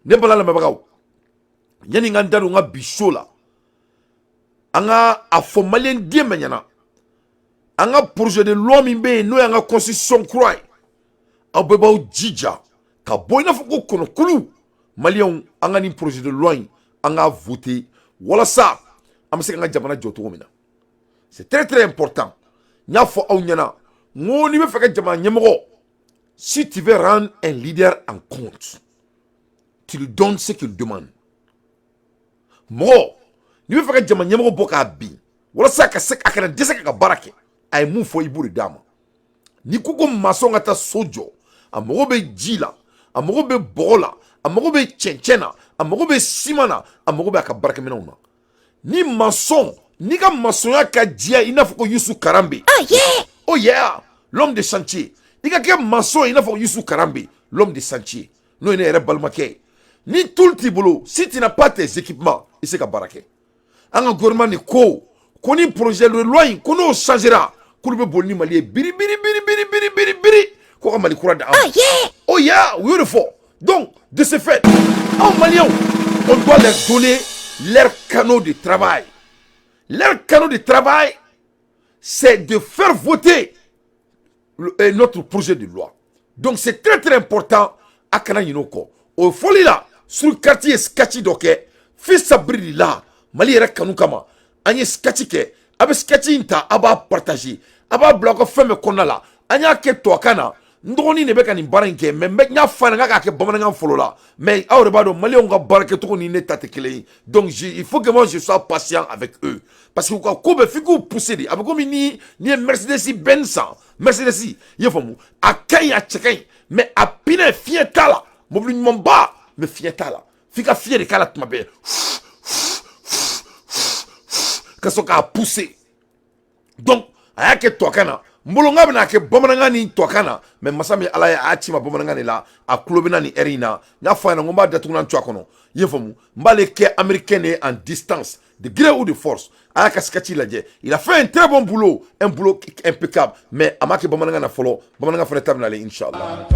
Ne bala lamɛnbagaw, yanni n ka n da don n ka bi show la, an ka a fɔ maliyɛn den bɛɛ ɲɛna, an ka projet de loi min bɛ yen, n'o y'an ka constitution kura ye, aw bɛɛ b'aw jija ka bɔ i n'a fɔ ko kɔnɔkulu. Maliyɛnw, an ka nin projet de loi in, an k'a voter walasa an bɛ se k'an ka jamana jɔ cogo min na. C'est très très important. N y'a fɔ aw ɲɛna n ko n'i bɛ fɛ ka jamana ɲɛmɔgɔ, si tu veux rendre un leader en compte, tu lui donnes ce qu'il demande. Mɔgɔ n'i bɛ fɛ ka jamana ɲɛmɔgɔ bɔ k'a bin walasa ka se a kana dɛsɛ ka baara kɛ, a ye mun fɔ, i b'o de d'a ma. N'i ko ko maçon ka taa so jɔ, a mago bɛ ji la, a mago bɛ bɔgɔ la, a mago bɛ cɛncɛn na, a mago bɛ siman na, a mago bɛ a ka baarakɛminɛnw na. Ni maçon, n'i ka maçonya ka diya i n'a fɔ ko Yusu Karanbe, Oh yeah! Oh yeah, l'homme de chantier, i ka kɛ maçon i n'a fɔ Yusu Karanbe, l'homme de chantier, n'o ye ne yɛrɛ balimakɛ ye. Ni tulu t'i bolo, si tu n'as pas tes équipements, i se ka baara kɛ. An ka gouvernement de ko ko ni projet de loi in ko n'o changera, k'olu bɛ boli ni Mali ye biri biri biri biri biri biri biri, ko ka Mali kura di an ma. Oh yeah! Oh yeah, u y'o de fɔ. Donc de ce fait, anw Maliens, on doit leur donner leur canaux de travail. Leur canaux de travail, c'est de faire voter notre projet de loi. Donc c'est très très important. A kana ɲinɛ o kɔ. O fɔli la, sur quartier ye sketch dɔ kɛ fi sabiri la Mali yɛrɛ kanu kama. An ye sketch kɛ, a bɛ sketch in ta, a b'a partager, a b'a bila aw ka fɛn bɛɛ kɔnɔna la. An y'a kɛ tubabukan na. N dɔgɔnin de bɛ ka nin baara in kɛ, mais n y'a fɔ a ɲɛna k'a kɛ bamanankan fɔlɔ la. Mais aw yɛrɛ b'a dɔn, maliyɛnw ka baara kɛcogo ni ne ta tɛ kelen ye. Donc il faut que moi je sois patient avec eux, parce que u ka ko bɛɛ f'i k'u pousser de. A bɛ komi ni n'i ye Mercedes Benz san, Mercedes, i y'a faamu, a ka ɲi, a cɛ ka ɲi, mais a pinɛ, fiɲɛ t'a la. Mobili ɲumanba, mais fiɲɛ t'a la. F'i ka fiɲɛ de k'a la tuma bɛɛ ka sɔrɔ k'a pousser. Donc a y'a kɛ tubabukan na, n bolo n k'a bɛna kɛ bamanankan ni tubabukan na, mais masa min Ala ye, a y'a ci ma bamanankan de la. A tulo bɛ na nin heure in na. N y'a fɔ a ɲɛna ko n b'a datugu na n kɔnɔ, i y'a faamu, n b'ale kɛ américain de ye en distance, de gré ou de force. A y'a ka sketch lajɛ, il a fait un très bon boulot, un boulot impeccable, mais a m'a kɛ bamanankan na fɔlɔ. Bamanankan fana ta bɛ nalen, inchallah.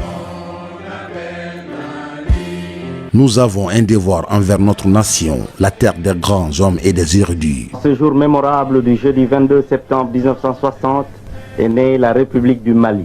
Nous avons un devoir envers notre nation, la terre des grands hommes et des érudits. Ce jour mémorable du jeudi 22 septembre 1960 est née la République du Mali.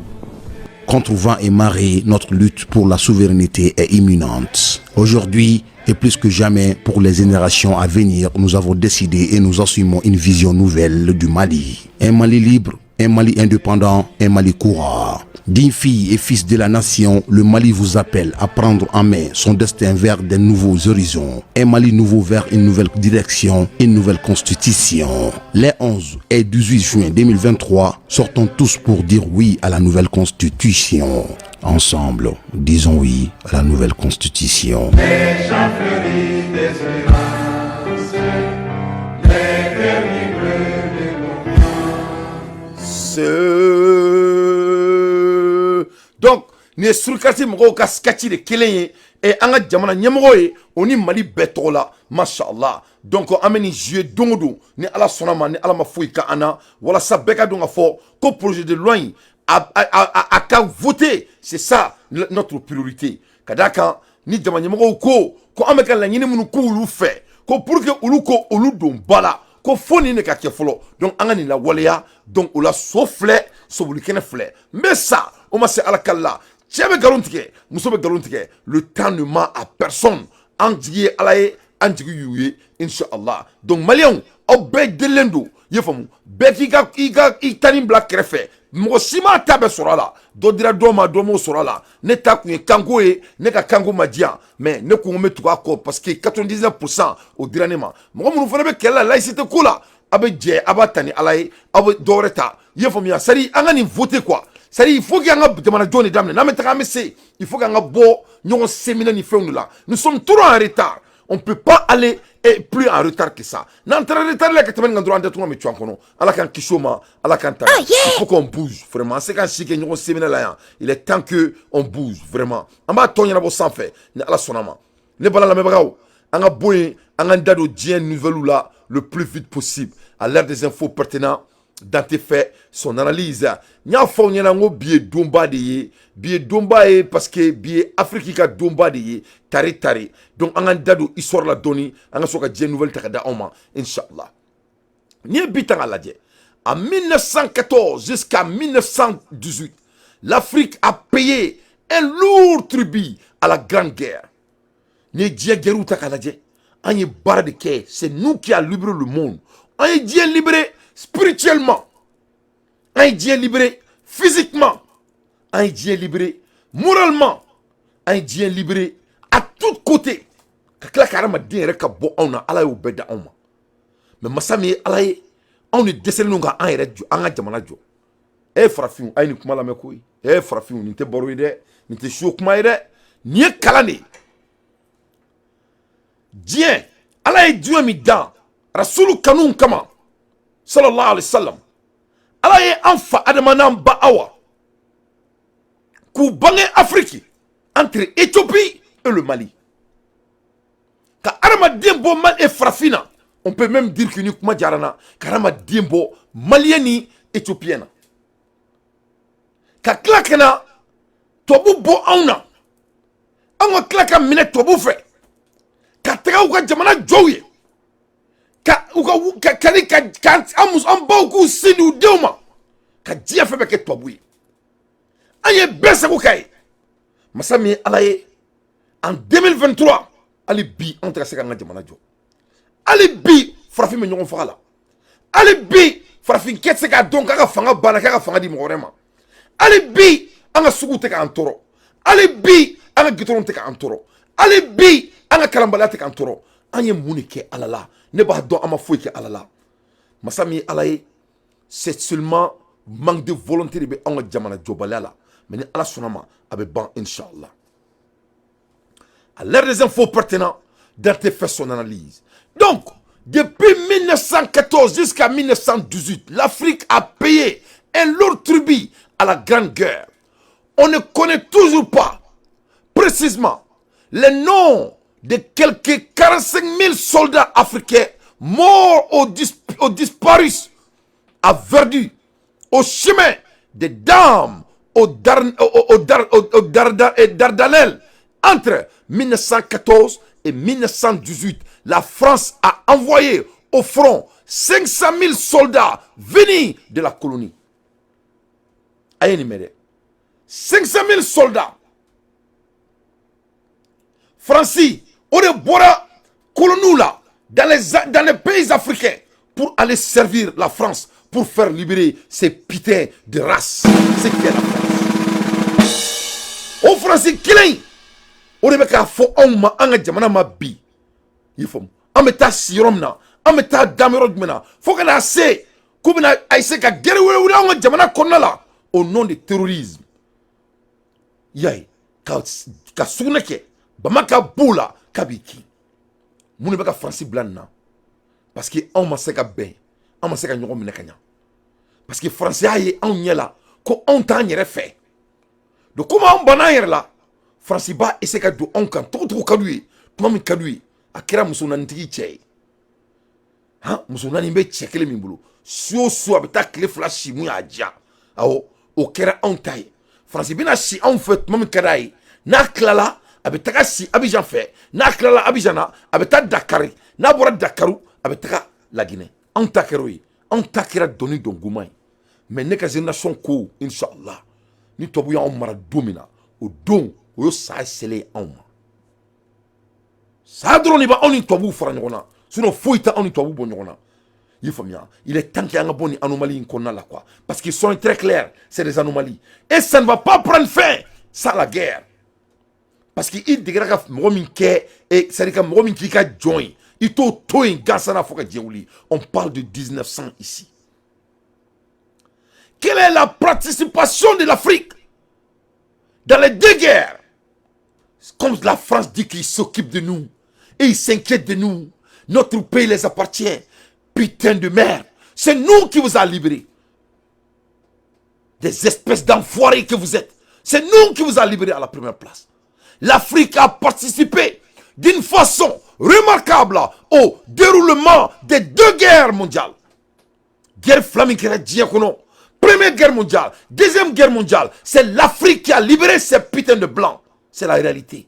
Contre vent et marée, notre lutte pour la souveraineté est imminente. Aujourd'hui, et plus que jamais pour les générations à venir, nous avons décidé et nous assumons une vision nouvelle du Mali. Un Mali libre, un Mali indépendant, un Mali courant. Dignes filles et fils de la nation, le Mali vous appelle à prendre en main son destin vers des nouveaux horizons. Un Mali nouveau vers une nouvelle direction, une nouvelle constitution. Les 11 et 18 juin 2023, sortons tous pour dire oui à la nouvelle constitution. Ensemble, disons oui à la nouvelle constitution. Les champs fleuris d'espérance, les cœurs vibrent de confiance. Donc nin ye surukati mɔgɔw ka sketch de kelen ye e an ka jamana ɲɛmɔgɔ ye, o ni Mali bɛɛ tɔgɔ la, mashallah. Donc an bɛ nin jouer don o don, ni Ala sɔnna ma, ni Ala ma foyi ka an na, walasa bɛɛ ka dɔn ka fɔ ko projet de loi in a ka voter, c'est ça notre priorité. Ka d'a kan ni jama ɲɛmɔgɔw ko ko an bɛ ka laɲini minnu k'olu fɛ, ko pour que olu ko olu don ba la, ko fo nin de ka kɛ fɔlɔ. Donc an ka nin lawaleya. Donc o la, so filɛ, sobolikɛnɛ filɛ, n bɛ sa o ma se Ala kali la. Cɛ bɛ nkalon tigɛ, muso bɛ nkalon tigɛ, le temps ne ment à personne. An jigi ye Ala ye, an jigi y'u ye, inshallah. Donc maliyɛnw, aw bɛɛ delilen don, i ye faamu, bɛɛ k'i ka i ka i tani bila kɛrɛfɛ. Mɔgɔ si m'a ta bɛɛ sɔrɔ a la. Dɔ dira dɔ ma, dɔ m'o sɔrɔ a la. Ne ta kun ye kanko ye, ne ka kanko ma di yan, mais ne kun bɛ tugu a kɔ parce que 99 % o dira ne ma. Mɔgɔ minnu fana bɛ kɛlɛ la laïcité ko la, a bɛ jɛ, a b'a ta ni Ala ye, aw bɛ dɔ wɛrɛ ta, i ye faamuya. C'est à dire an ka nin voter quoi. C'est à dire il faut que an ka jamana jɔ de daminɛ. N'an bɛ taga, an bɛ se, il faut qu'an ka bɔ ɲɔgɔn seminɛ ni fɛnw de la. Nous sommes trop en retard, on peut pas aller et plus en retard que ça. N'an taara retard la ka tɛmɛ nin kan dɔrɔn, an datugu bɛ cu an kɔnɔ. Ala k'an kisi o ma, Ala k'an ta. Il faut qu'on bouge vraiment. An se k'an si kɛ ɲɔgɔn seminɛ la yan. Il est temps que on bouge vraiment. An b'a tɔ ɲɛnabɔ sanfɛ ni Ala sɔnna ma. Ne bala lamɛnbagaw, an ka bɔ yen, an k'an da don diɲɛ nouvelle la le plus vite possible à l'ère des infos pertinents. Dante fait son analyse. N y'a fɔ aw ɲɛna n ko bi ye donba de ye. Bi ye donba ye parce que bi ye Afrique ka donba de ye tare tare. Donc an k'an da don histoire la dɔɔni, an ka sɔrɔ ka diɲɛ nouvelle ta ka da anw ma, inshallah. N'i ye bi ta k'a lajɛ, en 1914 jusqu'à 1918, l'Afrique a payé un lourd tribut à la Grande Guerre. N'i ye diɲɛ guerre ta k'a lajɛ, an ye baara de kɛ. C'est nous qui a libéré le monde. An ye diɲɛ libéré spirituellement, an ye diɲɛ libéré physiquement, an ye diɲɛ libéré moralement, an ye diɲɛ libéré à tout côté, ka tila ka hadamaden yɛrɛ ka bɔ anw na. Ala y'o bɛɛ da anw ma. Mais masa min ye Ala ye, anw de dɛsɛlen don ka an yɛrɛ jɔ, an ka jamana jɔ. E farafinw, a ye nin kuma lamɛn koyi. E farafinw, nin tɛ baro ye dɛ, nin tɛ su kuma ye dɛ, nin ye kalan de ye. Diɲɛ, Ala ye diɲɛ min dan Rasulu kanu kama, sallallahu alaihi wasallam, Ala ye an fa Adama n'an ba Awa k'u bange Afiriki, entre Éthiopie et le Mali, ka adamaden bɔ Mali e farafin na. On peut même dire que ni kuma diyara n na, ka adamaden bɔ malien ni éthiopien na, ka tila ka na tubabu bɔ anw na, anw ka tila ka minɛ tubabu fɛ, ka taga u ka jamana jɔw ye, ka u ka ka kari ka ka an muso, an baw k'u sin di u denw ma, ka diɲɛ fɛn bɛɛ kɛ tubabu ye. An ye bɛɛ sago k'a ye. Masa min ye Ala ye, en 2023, hali bi anw tɛ ka se k'an ka jamana jɔ. Hali bi farafin bɛ ɲɔgɔn faga la. Hali bi farafinkɛ tɛ se k'a dɔn k'a ka fanga banna, k'a ka fanga di mɔgɔ wɛrɛ ma. Hali bi an ka suguw tɛ k'an tɔɔrɔ. Hali bi an ka gitɔrɔnw tɛ k'an tɔɔrɔ. Hali bi an ka kalanbaliya tɛ k'an tɔɔrɔ. An ye mun de kɛ Ala la? Ne b'a dɔn an ma foyi kɛ Ala la. Masa min ye Ala ye, c'est seulement manque de volonté de bɛ anw ka jamana jɔbaliya la. Mais ni Ala sɔnna ma, a bɛ ban, inshallah. À l'ère des infos pertinents, Dante fait son analyse. Donc, depuis 1914 jusqu'à 1918, l'Afrique a payé un lourd tribut à la Grande Guerre. On ne connaît toujours pas précisément les noms de quelques 45 000 soldats africains morts ou disparus à Verdun, au chemin des Dames, au Dardanelles. Entre 1914 et 1918, la France a envoyé au front 500 000 soldats venus de la colonie. Aye nin mɛn dɛ, 500 000 soldats. Faransi, o de bɔra colonies la dans les pays africains pour aller servir la France, pour faire libérer ces putains de race, ce qui est la France. O Faransi kelen in, o de bɛ k'a fɔ anw ma, an ka jamana ma bi, i y'i faamu, an bɛ taa si yɔrɔ min na, an bɛ taa dam yɔrɔ jumɛn na, fo ka na se k'u bɛna a essayer ka guerre wɛrɛ wuli anw ka jamana kɔnɔna la au nom de terrorisme. I y'a ye, ka sugunɛ kɛ bama ka b'o la k'a b'i kin. Mun de bɛ ka Faransi bila nin na? Parce que anw ma se ka bɛn, an ma se ka ɲɔgɔn minɛ ka ɲa, parce que Faransi y'a ye anw ɲɛ la ko anw t'an yɛrɛ fɛ. Donc komi anw banna an yɛrɛ la, Faransi b'a essayer ka don anw kan togo togo ka d'u ye, tuma min ka d'u ye. A kɛra muso naanitigi cɛ ye, han, muso naani bɛ cɛ kelen min bolo, su o su a bɛ taa tile 2 si mun y'a diya. Awɔ, o kɛra anw ta ye. Faransi bɛna si anw fɛ tuma min ka d'a ye. N'a tilala, a bɛ taga si Abidjan fɛ. N'a tilala Abidjan na, a bɛ taa Dakari. N'a bɔra Dakaru, a bɛ taga Laginɛ. Anw ta kɛra o ye. Anw ta kɛra dɔnni dɔnkuma ye. Mais ne ka génération ko, inshallah, ni tubabu y'anw mara don min na, o don o ye saya selen ye anw ma. Saya dɔrɔn de b'anw ni tubabuw fara ɲɔgɔn na, sinon foyi tɛ anw ni tubabuw bɔ ɲɔgɔn na. I y'i faamuya? Il est temps qu'an ka bɔ nin anomalie in kɔnɔna la quoi, parce qu'ils sont très clairs, c'est des anomalies et ça ne va pas prendre fin sans la guerre, parce que i degera ka mɔgɔ min kɛ, c'est à dire ka mɔgɔ min k'i ka jɔn ye, i t'o to yen gansan na fo ka diɲɛ wuli. On parle de 1900 ici. Quelle est la participation de l'Afrique dans les deux guerres? Comme la France dit qu'il s'occupe de nous et il s'inquiète de nous, notre pays les appartient. Putain de merde, c'est nous qui vous a libérés. Des espèces d'enfoirés que vous êtes. C'est nous qui vous a libérés à la première place. L'Afrique a participé d'une façon remarquable au déroulement des deux guerres mondiales. Guerre fila min kɛra diɲɛ kɔnɔ, première guerre mondiale, deuxième guerre mondiale, c'est l'Afrique qui a libéré ces putains de blancs. C'est la réalité.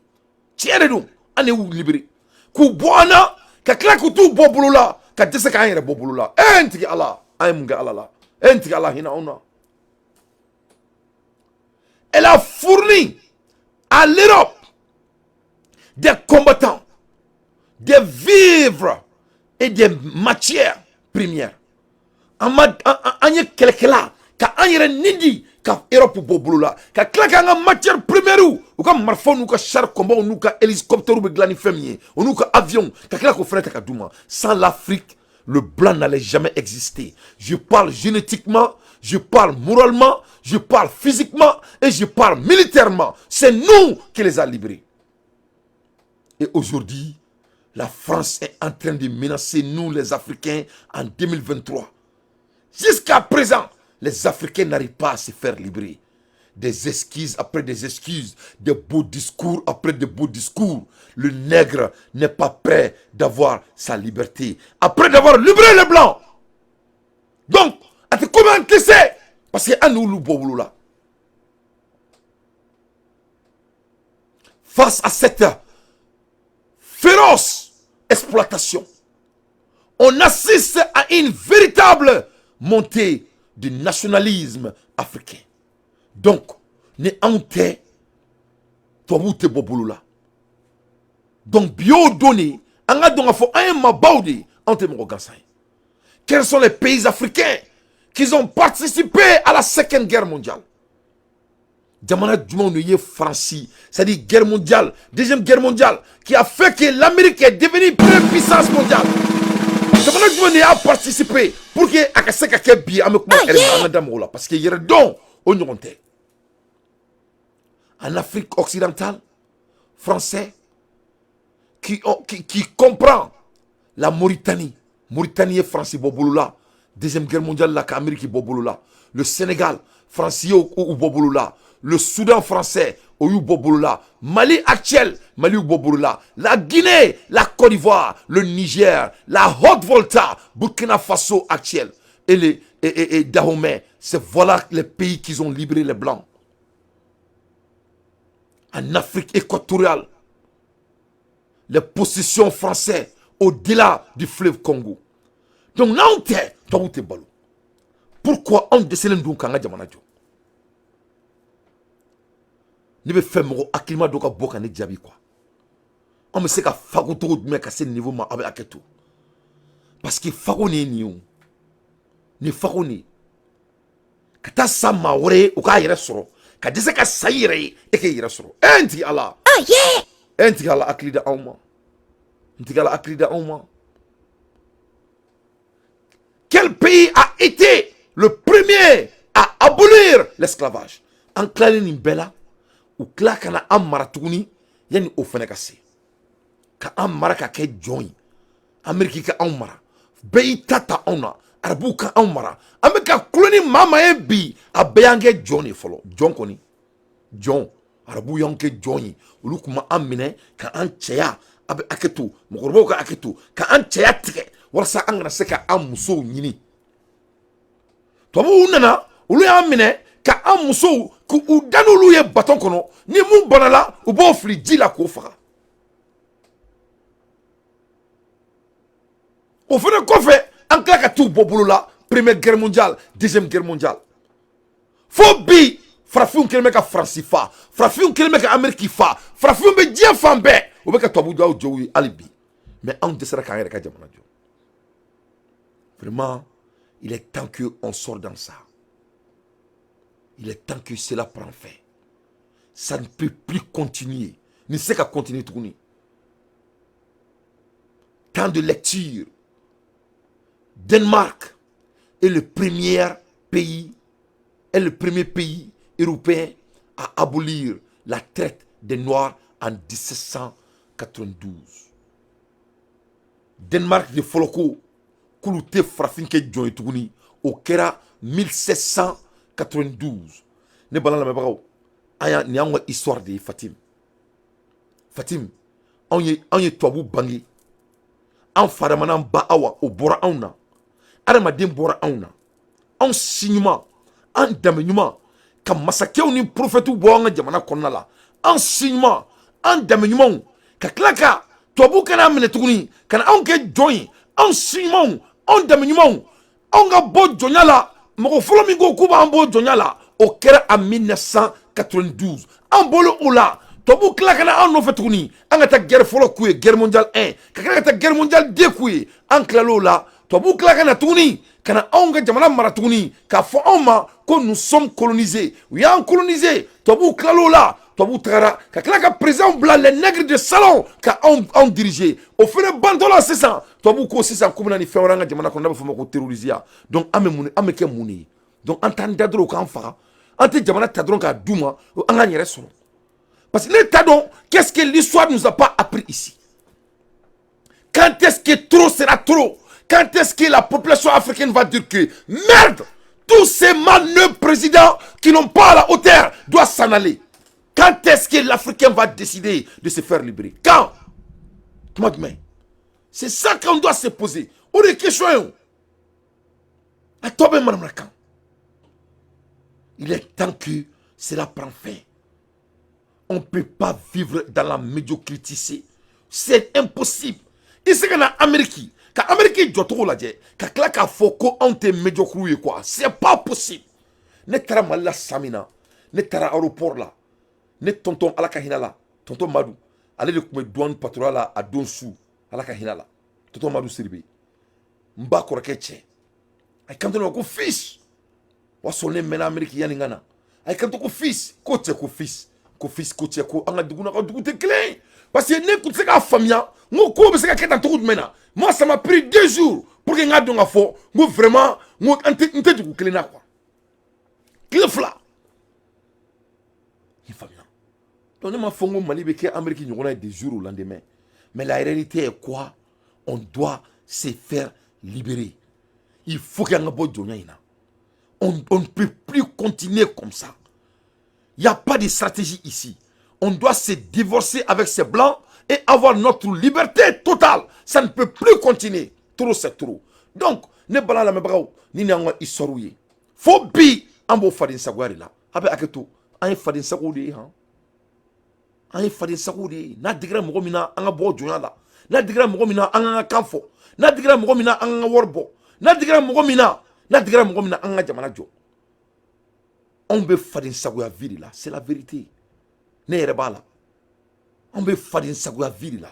Tiɲɛ de don. An de y'u libéré k'u bɔ an na, ka tila k'u t'u bɔ bolo la, ka dɛsɛ k'an yɛrɛ bɔ bolo la. E n tigi Ala, an ye mun kɛ Ala la? E n tigi Ala, hinɛ anw na. Elle a fourni à l'Europe des combattants, des vivres et des matières premières. An ma an ye kɛlɛkɛla ka an yɛrɛ nin di ka Europe bɔ bolo la, ka tila k'an ka matière première, u ka marifaw n'u ka char combat n'u ka hélicoptère bɛ dilan ni fɛn min ye, o n'u ka avion, ka tila k'o fɛnɛ ta ka d'u ma. Sans l'Afrique, le blanc n'allait jamais exister. Je parle génétiquement, je parle moralement, je parle physiquement et je parle militairement. C'est nous qui les a libérés. Et aujourd'hui, la France est en train de menacer nous les Africains en 2023. Jusqu'à présent, les Africains n'arrivent pas à se faire libérer. Des excuses après des excuses, des beaux discours après des beaux discours. Le nègre n'est pas prêt d'avoir sa liberté après d'avoir libéré les blancs. Donc, a tɛ komi an tɛ se, parce que an n'olu bɔ bolo la. Face à cette féroce exploitation, on assiste à une véritable montée du nationalisme africain. Donc, ni anw tɛ, tubabuw tɛ bɔ bolo la. Donc, bi y'o don de, an ka dɔn k'a fɔ an ye maabaw de ye, anw tɛ mɔgɔ gansan ye. Quels sont les pays africains qui ont participé à la Seconde Guerre mondiale? Jamana jumɛnw de ye Faransi, c'est-à-dire guerre mondiale, deuxième guerre mondiale, qui a fait que l'Amérique est devenue première puissance mondiale? Jamana jumɛn de y'a participé pour que a ka se ka kɛ bi an bɛ kuma yɛrɛ an ka da mɔgɔw la? Parce que yɛrɛ dɔn o ɲɔgɔn tɛ. En Afrique occidentale, français, qui comprend la Mauritanie. Mauritanie ye Faransi bɔ bolo la deuxième guerre mondiale la, ka Amérique bɔ bolo la. Le Sénégal, Faransi ye u bɔ bolo la. Le Soudan français, o y'u bɔ bolo la. Mali actuel, Mali y'u bɔ bolo la. La Guinée, la Côte d'Ivoire, le Niger, la Haute-Volta, Burkina Faso actuel et les et Dahomey, c'est voilà les pays qui ont libéré les blancs. En Afrique équatoriale, les possessions françaises au-delà du fleuve Congo. Donc n'anw tɛ, tubabuw tɛ balo. Pourquoi anw dɛsɛlen dun k'an ka jamana jɔ? Ne bɛ fɛ mɔgɔ hakilima dɔ ka bɔ ka ne jaabi quoi. An bɛ se ka fago cogo jumɛn ka se niveau ma? A bɛ hakɛ to, parce que fago nin ye nin ye, o nin fago nin ye ka taa sa maa wɛrɛ ye, o k'a yɛrɛ sɔrɔ, ka dɛsɛ ka sa i yɛrɛ ye, e k'e yɛrɛ sɔrɔ. E n tigi Ala, e n tigi Ala, hakili di anw ma. N tigi Ala, hakili di anw ma. Quel pays a été le premier à abolir l'esclavage? An tilalen nin bɛɛ la, u tila ka na an mara tuguni. Yanni o fana ka se ka an mara ka kɛ jɔn ye, Ameriki ka anw mara, bɛɛ y'i ta ta anw na, arabuw ka anw mara. An bɛ ka kulo ni maa maa ye bi, a bɛɛ y'an kɛ jɔn de fɔlɔ. Jɔn kɔni, jɔn, arabuw y'anw kɛ jɔn ye. Olu tun ma an minɛ ka an cɛya, a bɛ hakɛ to, mɔgɔkɔrɔbaw ka hakɛ to, ka an cɛya tigɛ walasa an kana se ka an musow ɲini. Tubabuw nana, olu y'an minɛ ka an musow k'u da n'olu ye baton kɔnɔ. Ni mun banala, u b'o fili ji la k'o faga. O fana kɔfɛ, an tila ka t'u bɔ bolo la, première guerre mondiale, deuxième guerre mondiale, fo bi farafinw kɛlen bɛ ka Faransi fa, farafinw kɛlen bɛ ka Ameriki fa, farafinw bɛ diɲɛ fan bɛɛ, u bɛ ka tubabu daw jɔw ye hali bi. Mais anw dɛsɛra k'an yɛrɛ ka jamana jɔ. Vraiment, il est temps que on sort dans ça. Il est temps que cela prend fin. Ça ne peut plus continuer. Nin se ka continuer tuguni. Temps de lecture. Danemark est le premier pays européen à abolir la traite des Noirs en 1792. Danemark de fɔlɔ ko k'olu tɛ farafin kɛ jɔn ye tuguni. O kɛra 1792. Ne bala lamɛnbagaw, an y'a nin y'anw ka histoire de ye. Fatim, Fatim, anw ye tubabu bange, an faramana ba Awa, o bɔra anw na, adamaden bɔra anw na. Anw si ɲuman, an danbe ɲuman, ka masakɛw ni prophètes bɔ an ka jamana kɔnɔna la, an si ɲuman, an danbe ɲumanw, ka tila ka tubabu kana an minɛ tuguni ka na anw kɛ jɔn ye. Anw si ɲumanw, anw danbe ɲumanw, anw ka bɔ jɔnya la. Mɔgɔ fɔlɔ min ko k'u b'an bɔ jɔnya la, o kɛra en 1992. An bɔlen o la, tubabu tila ka na an nɔfɛ tuguni. An ka taa guerre fɔlɔ k'u ye, guerre mondiale 1, ka tila ka taa guerre mondiale 2 k'u ye. An tilal'o la, tubabu tila ka na tuguni ka na anw ka jamana mara tuguni, k'a fɔ anw ma ko nous sommes colonisés. U y'an colonisé. Tubabu tilal'o la, tubabu tagara ka tila ka président bila, les nègres de salon, ka anw diriger. O fɛnɛ bantɔ la sisan, tubabu ko sisan k'u bɛna ni fɛn wɛrɛ an ka jamana kɔnɔ, n'a bɛ fɔ o ma ko terrorisme. Donc an bɛ mun, an bɛ kɛ mun de ye? Donc an t'an da dɔrɔn u k'an faga, an tɛ jamana ta dɔrɔn k'a d'u ma, an k'an yɛrɛ sɔrɔ. Parce que ne t'a dɔn, qu'est-ce que l'histoire nous a pas appris ici? Quand est-ce que trop sera trop? Quand est-ce que la population africaine va dire que merde, tous ces malheureux présidents qui n'ont pas à la hauteur doivent s'en aller? Quand est-ce que l'Africain va décider de se faire libérer? Quand? C'est ça qu'on doit se poser. O de question. A tɔ bɛ manamanakan. Il est temps que cela prend fin. On ne peut pas vivre dans la médiocrité. C'est impossible. I se ka na Amérique, ka Amérique jɔcogo lajɛ, ka tila k'a fɔ ko anw tɛ médiocre ye quoi. C'est pas possible. Ne taara Mali la san min na, ne taara aéroport la, ne tonton, Ala ka hinɛ la, tonton Madu, ale de tun bɛ douane patrouille la a don su. Ala ka hinɛ la, tonton Madu Siribe, n ba kɔrɔkɛ cɛ. A kanto ne ma ko fils. O y'a sɔrɔ ne mɛnna Amérique yanni n ka na. A kanto ko fils, ko cɛ, ko fils, ko fils, ko cɛ, ko an ka dugu n'a ka dugu tɛ kelen ye. Parce que ne tun tɛ se k'a faamuya, n ko ko bɛ se ka kɛ tan cogo jumɛn na? Moi, ça m'a pris 2 jours pour que n k'a dɔn k'a fɔ n ko vraiment, n ko an tɛ, n tɛ dugu kelen na quoi. Tile 2 i faamuya. Donc ne m'a fɔ n ko Mali bɛ kɛ Amérique ɲɔgɔnna ye du jour au lendemain, mais la réalité est quoi? On doit se faire libérer. Il faut qu'an ka bɔ jɔnya in na. On ne peut plus continuer comme ça. Il n'y a pas de stratégie ici. On doit se divorcer avec ces blancs et avoir notre liberté totale. Ça ne peut plus continuer. Trop, c'est trop. Donc, ne bala lamɛnbagaw, ni y'an ka histoire ye. Fo bi, an b'o faden sagoya de la. A bɛ hakɛ to, an ye faden sago de ye han. An ye faden sago de ye. N'a digira mɔgɔ min na, an ka bɔ jɔnya la. N'a digira mɔgɔ min na, an k'an ka kan fɔ. N'a digira mɔgɔ min na, an k'an ka wari bɔ. N'a digira mɔgɔ min na, n'a digira mɔgɔ min na, an ka jamana jɔ. Anw bɛ faden sagoya vie de la, c'est la vérité. Ne yɛrɛ b'a la. Anw bɛ faden sagoya vie de la.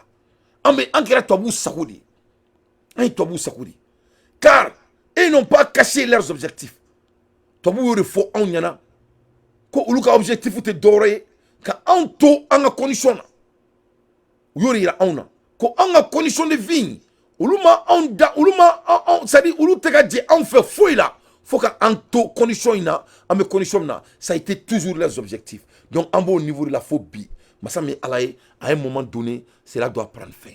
An bɛ, an kɛra tubabuw sago de ye. An ye tubabuw sago de ye. Car ils n'ont pas caché leurs objectifs. Tubabuw y'o de fɔ anw ɲɛna ko olu ka objectif tɛ dɔwɛrɛ ye ka anw to an ka condition na. U y'o de yira anw na ko anw ka condition de vie, olu ma anw da, olu ma anw, c'est à dire olu tɛ ka jɛ anw fɛ foyi la fo ka an to condition in na. An bɛ condition min na, ça a été toujours leurs objectifs. Donc an b'o niveau de la fo bi. Masa min Ala ye, à un moment donné, cela doit prendre fin.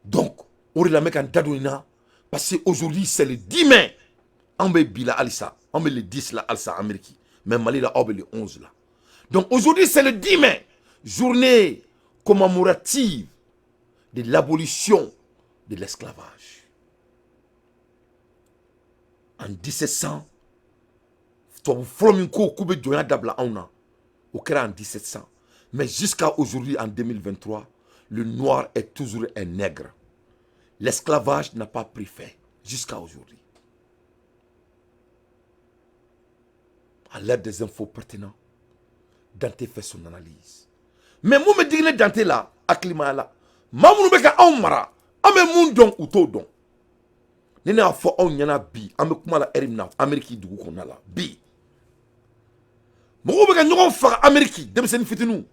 Donc o de la n bɛ ka n da don nin na, parce que aujourd'hui, c'est le 10 mai. An bɛ bi la halisa, an bɛ le 10 la halisa Amérique, mais Mali la, aw bɛ le 11 la. Donc aujourd'hui, c'est le 10 mai, journée commémorative de l'abolition de l'esclavage en 1700. Tubabu fɔlɔ min ko k'u bɛ jɔnya dabila anw na, o kɛra en 1700. Mais jusqu'à aujourd'hui, en 2023, le noir est toujours un nègre. L'esclavage n'a pas pris fin jusqu'à aujourd'hui. À l'aide des infos pertinentes, Dante fait son analyse. Mais mun bɛ digi ne Dante la, hakilimaya la, maa minnu bɛ ka anw mara, an bɛ mun dɔn, u t'o dɔn. Ni ne y'a fɔ aw ɲɛna bi, an bɛ kuma la heure min na, Amérique dugu kɔnɔna la bi, mɔgɔw bɛ ka ɲɔgɔn faga Amérique, denmisɛnnin fitininw.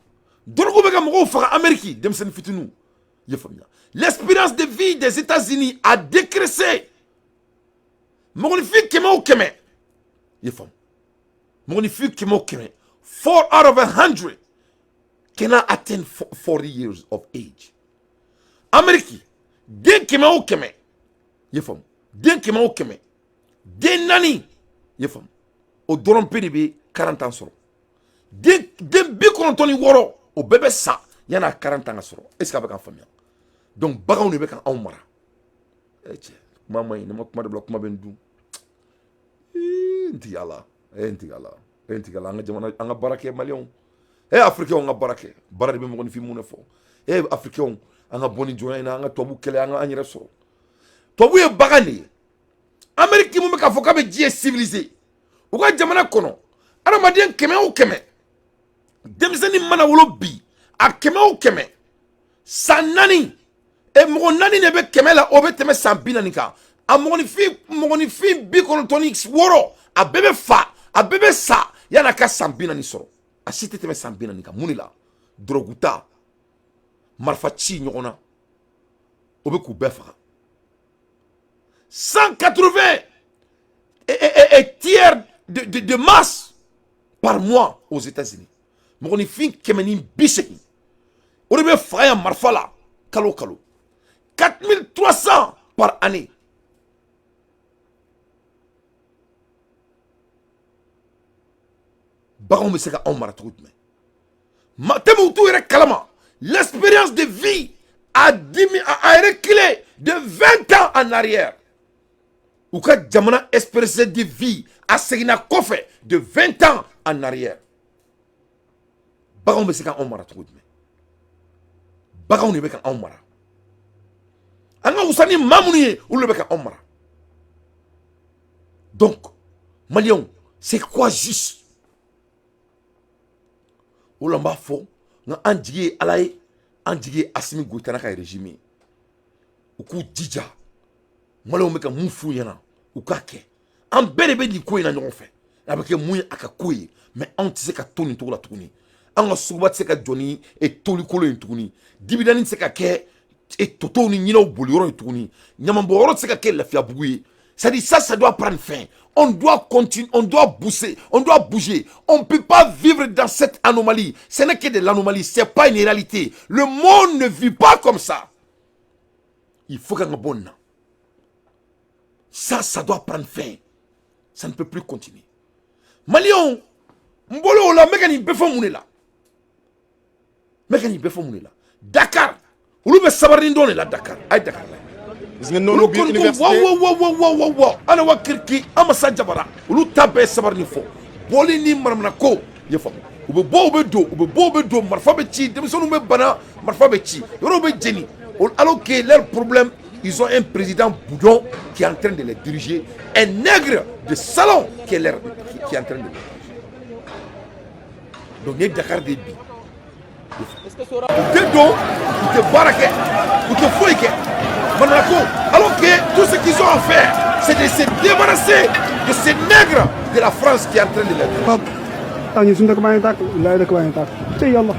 Dɔrɔgu bɛ ka mɔgɔw faga Amérique, denmisɛnnin fitininw. I ye faamuya? L'espérance de vie des États-Unis a décrécé. Mɔgɔninfin kɛmɛ o kɛmɛ, i ye faamu, mɔgɔninfin kɛmɛ o kɛmɛ, 4 out of 100 cannot attain 40 years of age. Amérique, den kɛmɛ o kɛmɛ, i ye faamu, den kɛmɛ o kɛmɛ, den naani, i ye faamu, o dɔrɔn pe de bɛ 40 ans sɔrɔ. Den 96, o bɛɛ bɛ sa yan'a 40 ans ka sɔrɔ. Est ce que a bɛ ka faamuya? Donc baganw de bɛ ka anw mara. E cɛ, Kuma man ɲi, ne ma kuma de bila, kuma bɛ n dun. N tigi ala, n tigi ala, n tigi ala. An ka jamana, an ka baara kɛ, maliyɛnw, africains, an ka baara kɛ. Baara de bɛ mɔgɔninfin mun de fɔ. Africains, an ka bɔ ni jɔnya in na, an ka tubabu kɛlɛ, an ka an yɛrɛ sɔrɔ. Tubabu ye bagan de ye. Amérique mun bɛ k'a fɔ k'a bɛ diɲɛ civilisé, u ka jamana kɔnɔ, adamaden 100 o 100, denmisɛnnin mana wolo bi, a 100 o 100, san 4, mɔgɔ 4 de bɛ 100 la, o bɛ tɛmɛ san 40 kan. A mɔgɔninfin 96, a bɛɛ bɛ fa, a bɛɛ bɛ sa yan'a ka san 40 sɔrɔ. A si tɛ tɛmɛ san 40 kan. Mun de la? Dɔrɔgu ta, marifa ci ɲɔgɔn na, o bɛ k'u bɛɛ faga. 180 et tiers de masse par mois aux États-Unis. Mɔgɔninfin 180, o de bɛ faga yan marifa la kalo kalo. 4300 par année. Baganw bɛ se ka anw mara cogo jumɛn? Ma tɛmɛ u t'u yɛrɛ kalama. L'espérance de vie a dimi a reculé de 20 ans en arrière. U ka jamana espérance de vie a seginna kɔfɛ de 20 ans en arrière. Baganw bɛ se ka anw mara cogo jumɛn? Baganw de bɛ ka anw mara. An ka wusa ni maa minnu ye, olu de bɛ ka anw mara. Donc maliyɛnw, c'est quoi juste? O la n b'a fɔ nka an jigi ye Ala ye, an jigi ye Assimi Goïta n'a ka régime ye. U k'u jija, maliyɛnw bɛ ka mun f'u ɲɛna, u k'a kɛ. An bɛɛ de bɛ nin ko in na ɲɔgɔn fɛ. A bɛ kɛ mun ye, a ka ko ye. Mais anw tɛ se ka to nin cogo la tuguni. An ka suguba tɛ se ka jɔ ni tolikolo ye tuguni. Dibidani tɛ se ka kɛ totow ni ɲinɛw boliyɔrɔ ye tuguni. Ɲamanbɔyɔrɔ tɛ se ka kɛ Lafiyabugu ye. C'est-à-dire ça, ça doit prendre fin. On doit continuer, on doit bouger, on doit bouger. On ne peut pas vivre dans cette anomalie. Ce n'est que de l'anomalie, c'est pas une réalité. Le monde ne vit pas comme ça. Il faut qu'on bonne. Ça, ça doit prendre fin. Ça ne peut plus continuer. Maliens, n bolo la, n bɛ ka nin bɛɛ fɔ mun de la? N bɛ ka nin bɛɛ fɔ mun de la? Dakar, olu bɛ sabarin dɔn de la Dakar. A ye Dakar lajɛ. Gis nga noonu Olu biir kɔni ko université. wa wa wa wa wa wa ana wa kiriki an ma sa jabara, olu ta bɛɛ ye sabari ni fɔ bɔli ni manamana ko i ye faamu. U bɛ bɔ, u bɛ don, u bɛ bɔ, u bɛ don, marifa bɛ ci, denmisɛnninw bɛ bana, marifa bɛ ci, yɔrɔw bɛ jeni. Alors que leur problème, ils ont un président bouillon qui est en train de les diriger, un nègre de salon qui est en train de les diriger. Donc nin ye Dakar de ye bi. U tɛ don, u tɛ baara kɛ, u tɛ foyi kɛ, manamana ko, alors que tout ce qu'ils ont à faire, c'est de se débarrasser de ces nègres de la France qui est en train de les diriger. Ah, ñun suñu dëkk baa ngi tàkk, wallaahi dëkk baa ngi tàkk ci yàlla.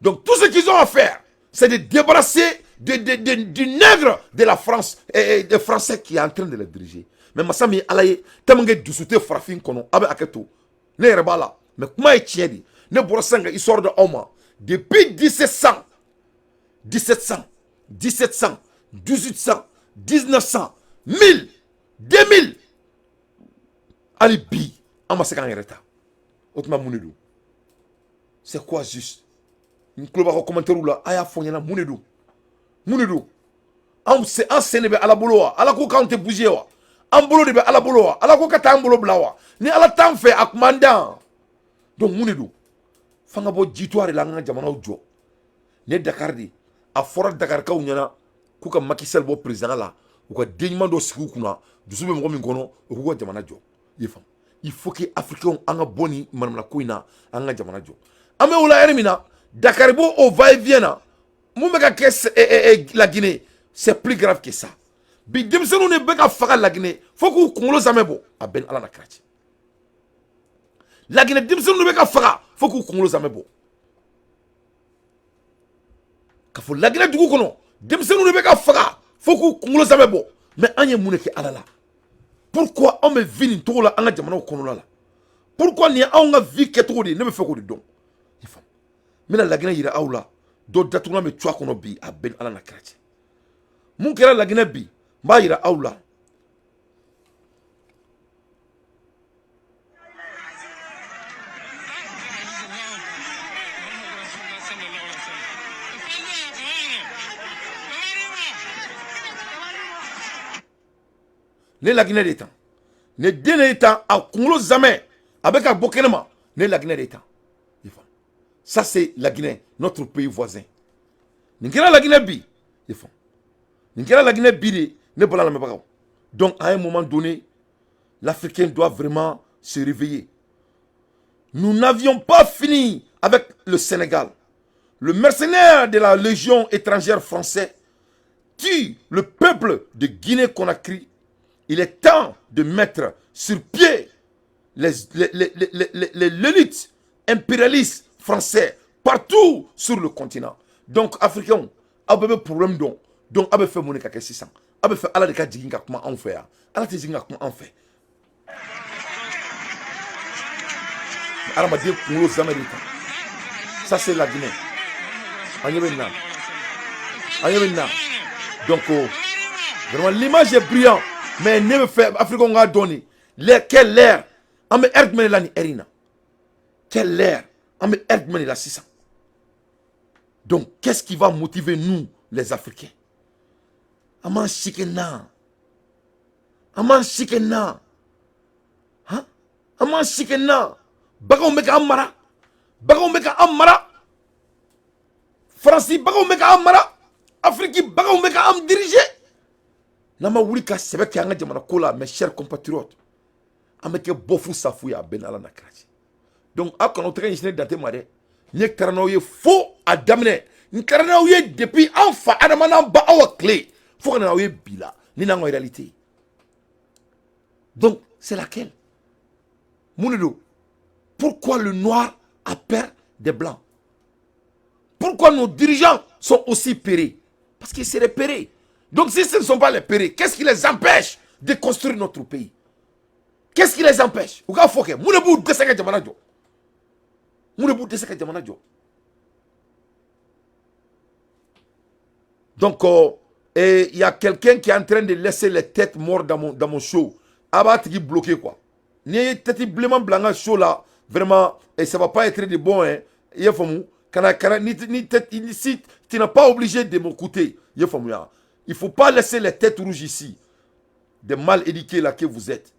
Donc tout ce qu'ils ont à faire, c'est de débarrasser du nègre de la France et des Français qui est en train de les diriger. Mais masa min ye Ala ye, tellement que dusu tɛ farafin kɔnɔ, a bɛ hakɛ to. Ne yɛrɛ b'a la, mais kuma ye tiɲɛ de. Ne bɔra sisan ka histoire di aw ma. Depuis 1700, 1700, 1700, 1800, 1900, 1000, 2000, hali bi an ma se k'an yɛrɛ ta. O tuma mun de don? C'est quoi juste? N tulo b'a ka commentaire la, a y'a fɔ n ɲɛna mun de don? Mun de don? Anw se, an sen de bɛ Ala bolo wa? Ala ko k'anw tɛ bouger wa? An bolo de bɛ Ala bolo wa? Ala ko ka t'an bolo bila wa? Ni Ala t'an fɛ, a kun b'an dan. Donc mun de don? F'an ka bɔ jitoya de la, an ka jamanaw jɔ. Nin ye Dakar de ye. A fɔra Dakarikaw ɲɛna k'u ka Macky Sall bɔ président la, u ka den ɲuman dɔ sigi u kunna, dusu bɛ mɔgɔ min kɔnɔ, u k'u ka jamana jɔ. I ye faamu? Il faut que africains, an ka bɔ nin manamana ko in na, an ka jamana jɔ. An bɛ o la heure min na, Dakar b'o o va et vient na, mun bɛ ka kɛ la Guinée, c'est plus grave que ça. Bi denmisɛnninw de bɛ ka faga la Guinée fo k'u kunkolo zamɛ bɔ. A bɛɛ ni Ala na kira cɛ. La Guinée, denmisɛnninw de bɛ ka faga fo k'u kunkolo zamɛ bɔ. Ka fɔ la Guinée dugu kɔnɔ, denmisɛnninw de bɛ ka faga fo k'u kunkolo zamɛ bɔ. Mais an ye mun de kɛ Ala la? Pourquoi anw bɛ vie nin cogo la an ka jamanaw kɔnɔna la? Pourquoi nin ye anw ka vie kɛcogo de ye? Ne bɛ fɛ k'o de dɔn. I faamu? N bɛna Laginɛ yira aw la. Dɔ datugulan bɛ cuwa kɔnɔ bi, a bɛɛ ni Ala na kira cɛ. Mun kɛra Laginɛ bi, n b'a yira aw la. Ne Laginɛ de tan, ne den de tan, a kunkolo zamɛ a bɛ ka bɔ kɛnɛ ma. Ne Laginɛ de tan. Ça, c'est la Guinée, notre pays voisin. Nin kɛra Laginɛ bi, i faamu. Nin kɛra Laginɛ bi de, ne bɔra lamɛnbagaw. Donc à un moment donné, l'Africain doit vraiment se réveiller. Nous n'avions pas fini avec le Sénégal. Le mercenaire de la Légion étrangère française tue le peuple de Guinée-Conakry. Il est temps de mettre sur pied l'élite impérialiste français partout sur le continent. Donc, Africains, aw bɛɛ bɛ problème dɔn. Donc, aw bɛ fɛ mun de ka kɛ sisan? Aw bɛ fɛ Ala de ka jigin ka kuma anw fɛ yan? Ala tɛ jigin ka kuma anw fɛ. Hadamaden kunkolo zamɛ de ta. Ça, c'est la Guinée. An ɲɛ bɛ nin na, an ɲɛ bɛ nin na. Donc oh, vraiment, l'image est brillante, mais ne bɛ fɛ Africains k'a dɔn nin quelle ère an bɛ, ère jumɛn de la nin ère in na? Quelle ère an bɛ, ère jumɛn de la sisan? Donc qu'est-ce qui va motiver nous les Africains? An m'an si kɛ na, an m'an si kɛ na, han, an m'an si kɛ na. Baganw bɛ k'an mara, baganw bɛ k'an mara, Faransi baganw bɛ k'an mara, Afiriki baganw bɛ k'an diriger. N'an ma wuli ka sɛbɛ kɛ an ka jamana ko la, mes chers compatriotes, an bɛ kɛ bɔfu safu ye. A bɛɛ n'Ala na kira cɛ. Donc aw kana aw tɛgɛ ɲɛsin ne Dante ma dɛ. N ye kalan n'aw ye fo a daminɛ, n kalan n'aw ye depuis an fa Adama n'an ba Awa tile fo ka na aw ye bi la ni n'an ka réalité. Donc c'est laquelle? Mun de don? Pourquoi le noir a peur des blancs? Pourquoi nos dirigeants sont aussi peureux? Parce que c'est des peureux. Donc si ce ne sont pas les peureux, qu'est-ce qui les empêche de construire notre pays? Qu'est-ce qui les empêche? U k'a fɔ kɛ, mun de b'u dɛsɛ ka jamana jɔ? Mun de b'u dɛsɛ ka jamana jɔ? Donc et il y a quelqu'un qui est en train de laisser les têtes mortes dans mon show. A b'a tigi bloqué quoi. N'i ye tête bilenman bila n ka show la, vraiment, et ça va pas être de bon, hein. I y'a faamu? Kana kana ni ni tête, si tu n'es pas obligé de m'écouter, i y'a faamuya. Il faut pas laisser les têtes rouges ici, des mal éduqués là que vous êtes.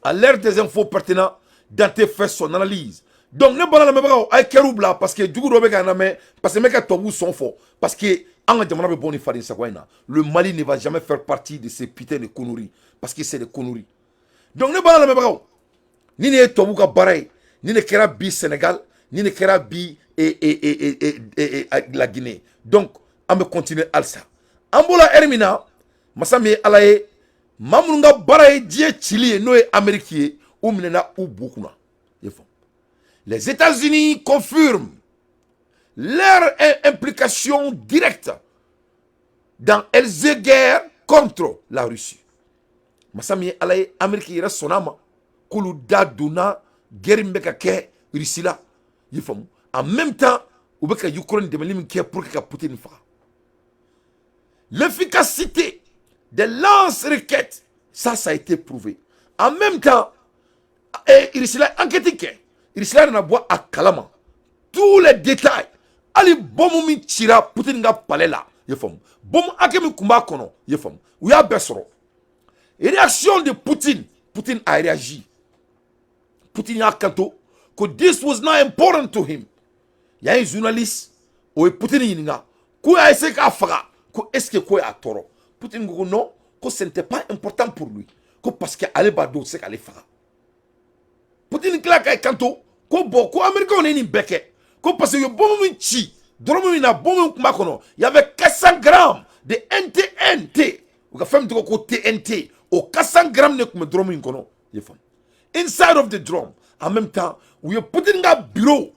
À l'ère des infos pertinentes, Dante fait son analyse. Donc ne bɔra lamɛnbagaw, a ye kɛriw bila parce que jugu dɔ bɛ ka lamɛn, parce que n bɛ ka tubabuw sɔn fɔ, parce que an ka jamana bɛ bɔ ni faden sagoya in na. Le Mali ne va jamais faire partie de ces putains de conneries, parce que c'est des conneries. Donc ne bɔra lamɛnbagaw, ni ne ye tubabu ka baara ye, ni ne kɛra bi Sénégal, ni ne kɛra bi et la Guinée. Donc an bɛ continuer halisa. An bɔra heure min na, masa min ye Ala ye, maa minnu ka baara ye diɲɛ cili ye, n'o ye Amérique ye, u minɛna u bu kunna. I ye faamu? Les États-Unis confirment leur implication directe dans LG guerre contre la Russie. Masa min ye Ala ye, Amérique yɛrɛ sɔnna a ma k'olu da donna guerre min bɛ ka kɛ Russie la. I faamu? En même temps, u bɛ ka Ukraine dɛmɛli min kɛ pour que ka Poutine faga. L'efficacité des lance-roquettes, ça a été prouvé. En même temps, et Russie la enquête kɛ, Russie la nana bɔ a kalama tous les détails, hali bɔmu min cira Poutine ka palais la, i ye faamu, bɔmu hakɛ min tun b'a kɔnɔ, i ye faamu, u y'a bɛɛ sɔrɔ. Réaction de Poutine. Poutine a réagi. Poutine y'a kanto ko this was not important to him. Il y a un journaliste o ye Poutine ɲininka k'u y'a essayé k'a faga, ko est ce que ko y'a tɔɔrɔ? Poutine ko non, ko ce n'était pas important pour lui, ko parce que ale b'a dɔn u tɛ se k'ale faga. Poutine tila k'a kanto ko bon, ko Américains ye nin bɛɛ kɛ ko parce que u ye bombe min ci drone min na, bombe min tun b'a kɔnɔ, il y avait 400 grammes de NTNT, u ka fɛn min tɔgɔ ko TNT, o 400 grammes de tun bɛ drone min kɔnɔ, i ye faamu, inside of the drone. En même temps, u ye Poutine ka bureau,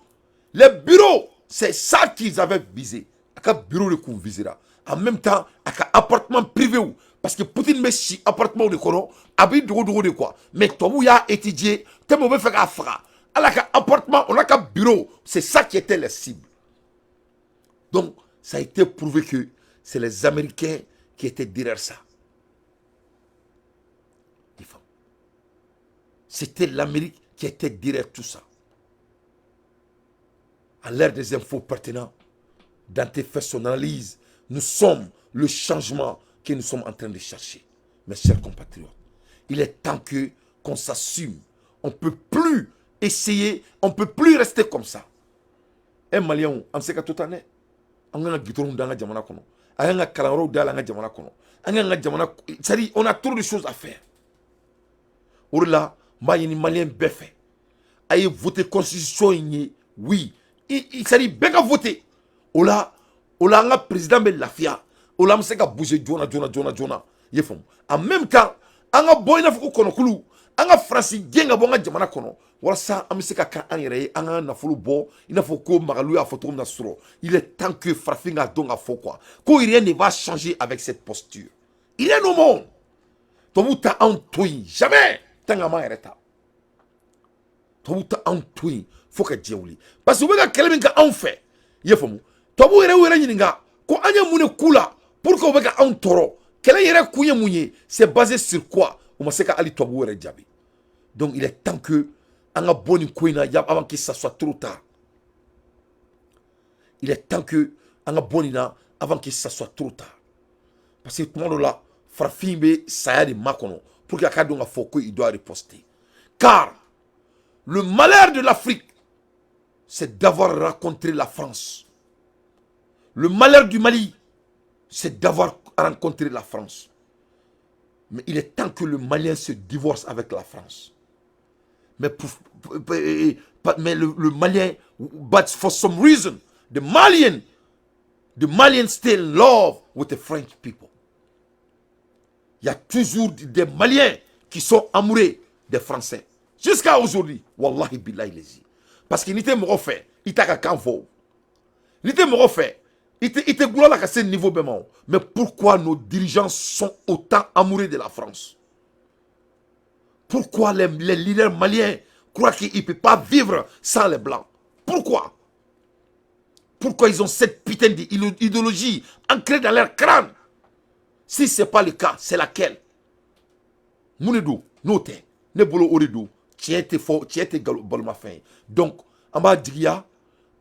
les bureaux, c'est ça qu'ils avaient visé, a ka bureau de kun visera, en même temps a ka appartement privé, parce que Poutine bɛ si appartement de kɔnɔ, a b'i dogo dogo de quoi. Mais tubabuw y'a étudier tellement u bɛ fɛ k'a faga, ala ka appartement, on a ka bureau, c'est ça qui était les cibles. Donc ça a été prouvé que c'est les Américains qui étaient derrière ça. C'était l'Amérique qui était derrière tout ça. À l'ère des infos pertinentes, Dante fait son analyse. Nous sommes le changement que nous sommes en train de chercher. Mes chers compatriotes, il est temps que qu'on s'assume. On peut plus essayer, on peut plus rester comme ça. Un Malien, an se ka to tan dɛ. An kan ka goudron da an ka jamana kɔnɔ, an kan ka kalanyɔrɔw dayɛlɛ an ka jamana kɔnɔ, an kan ka jamana, c'est à dire, on a trop de choses à faire. O de la, n b'a ɲini Malien bɛɛ fɛ, a ye voter constitution in ye. Oui, c'est à dire, bɛɛ ka voter. O la, an ka président bɛ lafiya. O la, an bɛ se ka bouger joona joona joona joona, i ye faamu. En même temps, an ka bɔ i n'a fɔ ko kɔnɔkulu, an ka Faransi gɛn ka bɔ an ka jamana kɔnɔ, walasa an bɛ se ka kɛ an yɛrɛ ye, an ka nafolo bɔ i n'a fɔ ko Magalu y'a fɔ cogo min na sɔrɔ. Il est temps que farafin k'a dɔn k'a fɔ quoi, ko rien ne va changer avec cette posture. Rien au monde. Tubabuw ta anw to yen jamais tant qu'an m'an yɛrɛ ta. Tubabuw ta anw to yen fo ka diɲɛ wuli, parce que u bɛ ka kɛlɛ min kɛ anw fɛ, i ye faamu. Tubabuw yɛrɛ y'u yɛrɛ ɲininka ko an ye mun de k'u la pour que u bɛ ka anw tɔɔrɔ? Kɛlɛ yɛrɛ kun ye mun ye? C'est basé sur quoi? U ma se ka hali tubabuw yɛrɛ jaabi. Donc il est temps que an ka bɔ nin ko in na avant que ça soit trop tard. Il est temps que an ka bɔ nin na avant que ça soit trop tard, parce que tuma dɔ la, farafin bɛ saya de makɔnɔ pour que a ka dɔn ka fɔ ko il doit riposter. Car le malheur de l'Afrique, c'est d'avoir rencontré la France. Le malheur du Mali, c'est d'avoir rencontré la France. Mais il est temps que le Malien se divorce avec la France. Mais le Malien, but for some reason, the Malian still in love with the French people. Il y a toujours des Maliens qui sont amoureux des Français. Jusqu'à aujourd'hui. Wallahi billahi lezi. Parce que n'i tɛ mɔgɔ fɛ, i t'a ka kan fɔ. N'i tɛ mɔgɔ fɛ, i tɛ gulɔ la ka se niveau bɛɛ ma o. Mais pourquoi nos dirigeants sont autant amoureux de la France? Pourquoi les leaders maliens croient qu'ils ne peuvent pas vivre sans les Blancs? Pourquoi? Pourquoi ils ont cette putain d'idéologie ancrée dans leur crâne? Si ce n'est pas le cas, c'est laquelle? Mun de don n'o tɛ? Ne bolo, o de don. Tiɲɛ tɛ fɔ, tiɲɛ tɛ balomafɛn ye. Donc an b'a jigiya,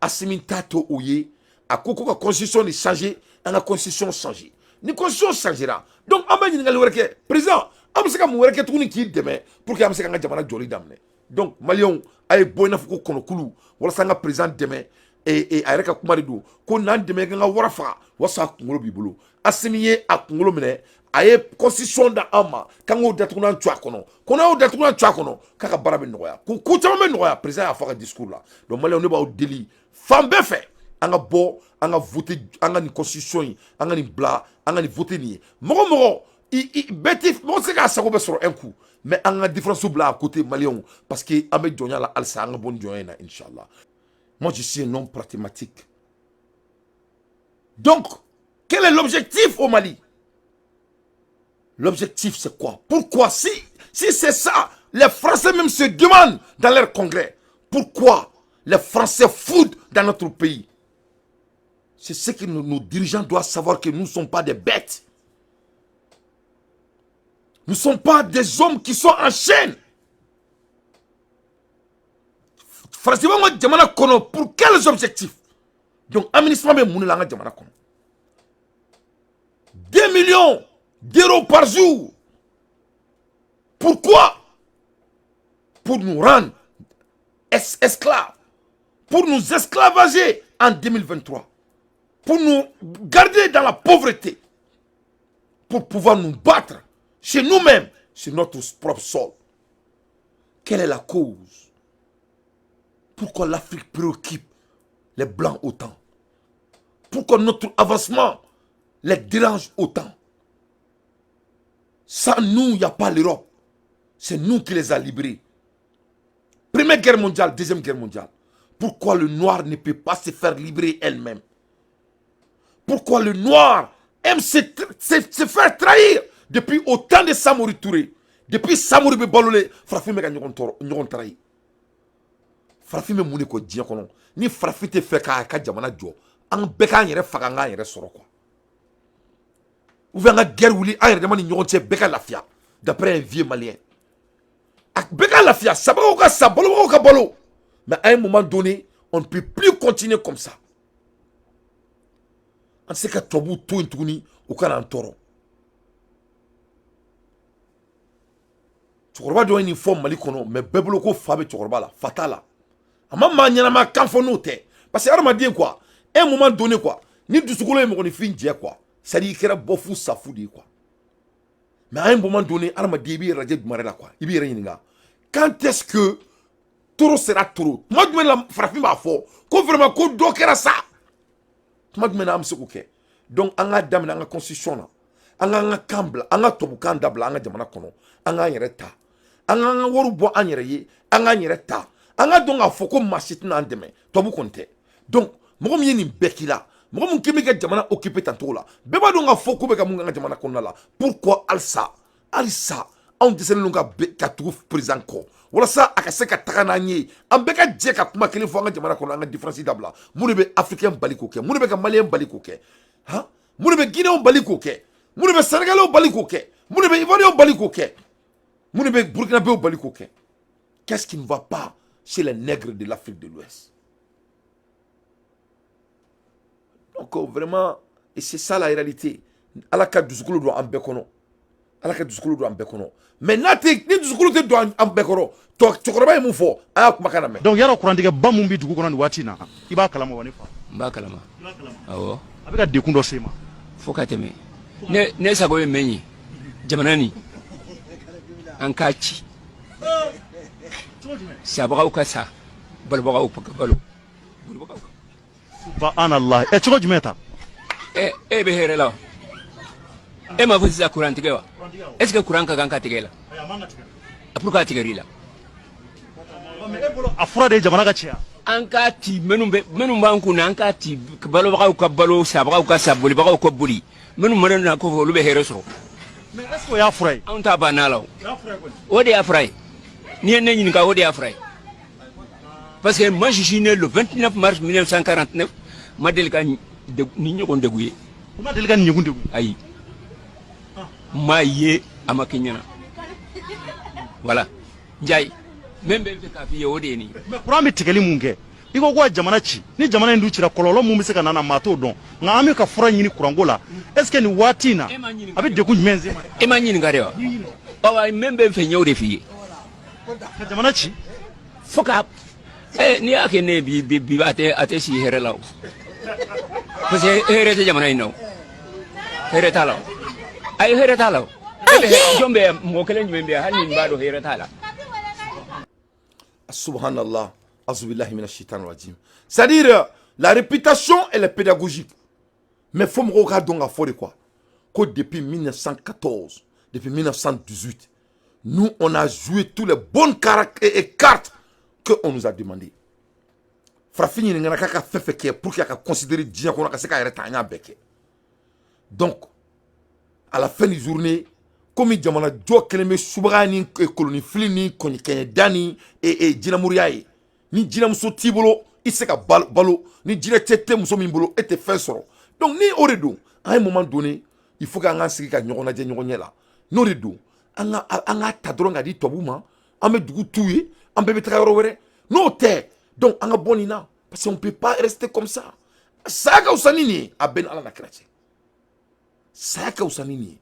Asimi t'a to o ye. A ko ko ka constitution de changer, an ka constitution changer. Ni constitution changera, donc an bɛ ɲininkali wɛrɛ kɛ: président, an bɛ se ka mun wɛrɛ kɛ tuguni k'i dɛmɛ pour que an bɛ se k'an ka jamana jɔli daminɛ? Donc Maliyɛnw, a ye bɔ i n'a fɔ ko kɔnɔkulu, walasa an ka président dɛmɛ. A yɛrɛ ka kuma de don ko n'an dɛmɛ k'an ka wara faga, walasa a kunkolo b'i bolo. Asimi ye a kunkolo minɛ, a ye constitution da an ma k'an k'o datugulan cu a kɔnɔ, ko n'an y'o datugulan cu a kɔnɔ, k'a ka baara bɛ nɔgɔya, ko ko caman bɛ nɔgɔya. Président y'a fɔ a ka discours la. Donc Maliyɛnw, ne b'aw deli fan bɛɛ fɛ, an ka bɔ, an ka voter, an ka nin constitution in, an ka nin bila, an ka nin voter nin ye. Mɔgɔ mɔgɔ i bɛɛ tɛ mɔgɔ tɛ se k'a sago bɛɛ sɔrɔ un coup, mais an ka différence bila à côté, Maliyɛnw, parce que an bɛ jɔnya la halisa. An ka bɔ nin jɔnya in na, inchallah. Moi, je suis un homme pragmatique. Donc quel est l'objectif au Mali? L'objectif, c'est quoi? Pourquoi? Si c'est ça, les Français même se demandent dans leur congrès pourquoi les Français foutent dans notre pays. C'est ce que nos dirigeants doivent savoir, que nous ne sommes pas des bêtes. Nous ne sommes pas des hommes qui sont en chaîne. Français b'an ka jamana kɔnɔ pour quels objectifs? Donc aménagement bɛ mun de la an ka jamana kɔnɔ? 2 millions d'euros par jour. Pourquoi? Pour nous rendre esclaves, pour nous esclavager en 2023, pour nous garder dans la pauvreté, pour pouvoir nous battre chez nous-mêmes, sur notre propre sol. Quelle est la cause? Pourquoi l'Afrique préoccupe les Blancs autant? Pourquoi notre avancement les dérange autant? Sans nous, il n'y a pas l'Europe. C'est nous qui les a libérés. Première guerre mondiale, Deuxième guerre mondiale. Pourquoi le noir ne peut pas se faire libérer elle-même? Pourquoi le noir aime se faire trahir depuis autant de Samori Touré? Depuis Samori bɛ balo le, farafin bɛ ka ɲɔgɔn tɔɔrɔ, ɲɔgɔn trahir. Farafin bɛ mun de kɔ diɲɛ kɔnɔ? Ni farafin tɛ fɛ k'a ka jamana jɔ, an bɛɛ k'an yɛrɛ faga, an k'an yɛrɛ sɔrɔ quoi. Ou bien an ka guerre wuli an yɛrɛ dama ni ɲɔgɔn cɛ, bɛɛ ka lafiya. D'après un vieux Malien, a bɛɛ ka lafiya, sabagaw ka sa, balobagaw ka balo. Mais à un moment donné, on ne peut plus continuer comme ça. An tɛ se ka tubabuw to yen tuguni u ka n'an tɔɔrɔ. Cɛkɔrɔba dɔ ye nin fɔ Mali kɔnɔ, mais bɛɛ bolo ko fa bɛ cɛkɔrɔba la, fa t'a la. A ma maa ɲɛnama kan fɔ n'o tɛ, parce que hadamaden quoi, un moment donné quoi, ni dusukolo ye mɔgɔninfin jɛ quoi, c'est à dire i kɛra bɔfu safu de ye quoi. Mais à un moment donné, hadamaden, i b'i yɛrɛ lajɛ jumɛn la quoi, i b'i yɛrɛ ɲininka: quand est-ce que trop sera trop? Tuma jumɛn la farafin b'a fɔ ko vraiment ko dɔ kɛra sa? Tuma jumɛn na an bɛ se k'o kɛ? Donc an k'a daminɛ an ka constitution na, an k'an ka kan bila, an ka tubabukan dabila an ka jamana kɔnɔ, an k'an yɛrɛ ta, an k'an ka wariw bɔ an yɛrɛ ye, an k'an yɛrɛ ta, an ka dɔn k'a fɔ ko maa si tɛna an dɛmɛ, tubabu kɔni tɛ. Donc mɔgɔ min ye nin bɛɛ k'i la, mɔgɔ min k'i bɛ ka jamana occuper tan cogo la, bɛɛ b'a dɔn k'a fɔ ko bɛ ka mun kɛ an ka jamana kɔnɔna la. Pourquoi halisa halisa anw dɛsɛlen don ka tugu président kɔ walasa a ka se ka taga n'an ye? An bɛɛ ka jɛ ka kuma kelen fɔ an ka jamana kɔnɔ, an ka différence dabila. Mun de bɛ Africain bali k'o kɛ? Mun de bɛ ka Malien bali k'o kɛ? Han, mun de bɛ Guinéen bali k'o kɛ? Mun de bɛ Sénégalais bali k'o kɛ? Mun de bɛ Ivoirien bali k'o kɛ? Mun de bɛ Burkinabéw bali k'o kɛ? Qu'est-ce qui ne va pas chez les nègres de l'Afrique de l'Ouest? Donc vraiment, et c'est ça la réalité. Ala ka dusukolo don an bɛɛ kɔnɔ, Ala ka dusukolo don an bɛɛ kɔnɔ. Mais n'a tɛ ni dusukolo tɛ don an bɛɛ kɔrɔ, cɛkɔrɔba ye mun fɔ? A y'a kumakan lamɛn. Donc yarɔ, kurantigɛba mun bɛ dugu kɔnɔ nin waati in na, i b'a kalama wa, ne fa? N b'a kalama, awɔ. A bɛ ka degun dɔ s'e ma? Fo ka tɛmɛ. Ne sago ye min ye, jamana nin, an k'a ci, sabagaw ka sa, balobagaw ka balo, bolibagaw ka Subhanallah! Ɛ, cogo jumɛn ta? Ɛ, e bɛ hɛrɛ la wa? E m'a fɔ sisan kuran tigɛ wa? Est ce que kuran ka kan ka tigɛ la? A pour k'a tigɛr'i la. A fura de ye jamana ka ci? An k'a ci, minnu b'an kun na, an k'a ci, balobagaw ka balo, sabagaw ka sa, bolibagaw ka boli. Minnu mana na kɔfɛ, olu bɛ hɛrɛ sɔrɔ. Mais est ce que o y'a fura ye? Anw t'a banna la. O, o de y'a fura ye. N'i ye ne ɲininka, o de y'a fura ye, parce que moi, je suis né le 29 mars 1949. Ma deli ka ni ɲɔgɔn degun ye. U ma deli ka nin ɲɔgɔn degun? Ayi, n m'a ye, a ma kɛ n ɲɛna. Voilà, Njayi, min bɛ n fɛ k'a f'i ye, o de ye nin ye. Mais kuran bɛ tigɛli mun kɛ? I ko ko ka jamana ci, ni jamana in dun cira, kɔlɔlɔ mun bɛ se ka na, maa t'o dɔn. Nka an bɛ ka fura ɲini kuranko la. Est ce que nin waati in na, a bɛ degun jumɛn se ma? E ma ɲininka de wa? Ɔ, min bɛ n fɛ, n y'o de f'i ye. Ka jamana ci? Fo ka n'i y'a kɛ ne ye bi bi bi, a tɛ sigi hɛrɛ la o, parce que hɛrɛ tɛ jamana in na o, hɛrɛ t'a la o. Ayi, hɛrɛ t'a la o. E bɛ jɔn bɛ yan? Mɔgɔ kelen jumɛn bɛ yan hali ni n b'a dɔn hɛrɛ t'a la? Subhanallah, azubillahi minash shaitan rajim. C'est-à-dire, la réputation, elle est pédagogique. Mais fo mɔgɔw k'a dɔn k'a fɔ de quoi, ko depuis 1914, depuis 1918, nous, on a joué tous les bonnes et cartes qu'on nous a demandé. Farafin ɲininkana k'a ka fɛn fɛn kɛ pour que a ka considérer diɲɛ kɔnɔ, ka se k'a yɛrɛ ta, an y'a bɛɛ kɛ. Donc à la fin du journée, komi jamana jɔ kɛlen bɛ subaga ni kolonifili ni kɔɲɔkɛɲɛda ni jinɛmoriya ye, ni jinɛmuso t'i bolo, i tɛ se ka balo, ni jinɛ cɛ tɛ muso min bolo, e tɛ fɛn sɔrɔ. Donc ni o de don, à un moment donné, il faut k'an k'an sigi ka ɲɔgɔn lajɛ ɲɔgɔn ɲɛ la. N'o de don, an ka ta dɔrɔn ka di tubabuw ma, an bɛ dugu t'u ye, an bɛɛ bɛ taga yɔrɔ wɛrɛ. N'o tɛ, donc an ka bɔ nin na, parce qu'on peut pas rester comme ça. Saya ka fisa ni nin ye, a bɛɛ ni Ala na kira cɛ. Saya ka fisa ni nin ye.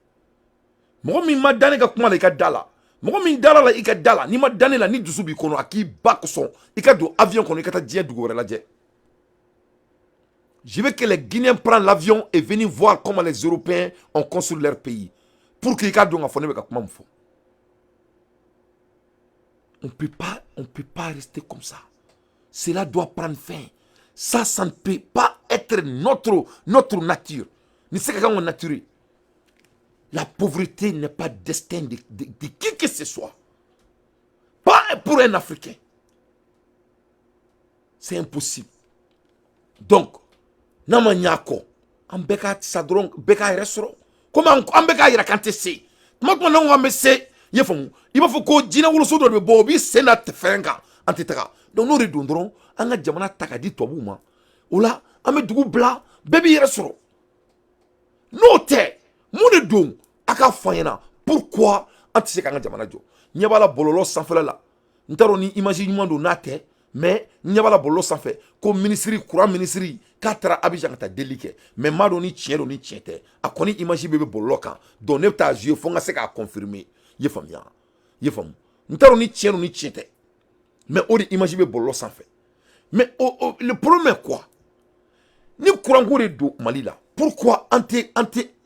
Mɔgɔ min ma da ne ka kuma la, i ka da la. Mɔgɔ min dara la, i ka da la. N'i ma da ne la, ni dusu b'i kɔnɔ, a k'i ba kosɔn, i ka don avion kɔnɔ, i ka taa diɲɛ dugu wɛrɛ lajɛ. Je veux que les Guinéens prennent l'avion et venir voir comment les Européens ont construit leur pays, pour qu'ils k'a dɔn k'a fɔ ne bɛ ka kuma min fɔ. On peut pas rester comme ça. Cela doit prendre fin. Ça ne peut pas être notre nature. Ni se ka k'anw ka nature ye. La pauvreté n'est pas destin de qui que ce soit. Pas pour un Africain. C'est impossible. Donc, n'a ma ɲɛ a kɔ, an bɛɛ ka sa dɔrɔn, bɛɛ k'a yɛrɛ sɔrɔ. Komi an bɛɛ k'a yira k'an tɛ se. Tuma tuma n'anw k'an bɛ se, i y'a faamu, i b'a fɔ ko jinɛ woloso dɔ de bɛ bɔ, o b'i sen da fɛn kan, an tɛ taga. Donc n'o de don dɔrɔn, an ka jamana ta ka di tubabuw ma. O la, an bɛ dugu bila, bɛɛ b'i yɛrɛ sɔrɔ. N'o tɛ, mun de don? A k'a fɔ an ɲɛna, pourquoi an tɛ se k'an ka jamana jɔ? Ɲɛ b'a la bɔlɔlɔ sanfɛla la, n t'a dɔn ni image ɲuman don n'a tɛ, mais n ɲɛ b'a la bɔlɔlɔ sanfɛ ko minisiri, courant minisiri, k'a taara Abidjan ka taa delili kɛ. Mais n m'a dɔn ni tiɲɛ don ni tiɲɛ tɛ. A kɔni image bɛɛ bɛ bɔlɔlɔ kan. Donc ne bɛ taa jouer fo n ka se k'a confirmer. I ye faamuya? I ye faamu? N t'a dɔn ni tiɲɛ don ni tiɲɛ tɛ, mais o de image bɛ bɔlɔlɔ sanfɛ. Mais le problème est quoi? Ni courant ko de don Mali la, pourquoi an tɛ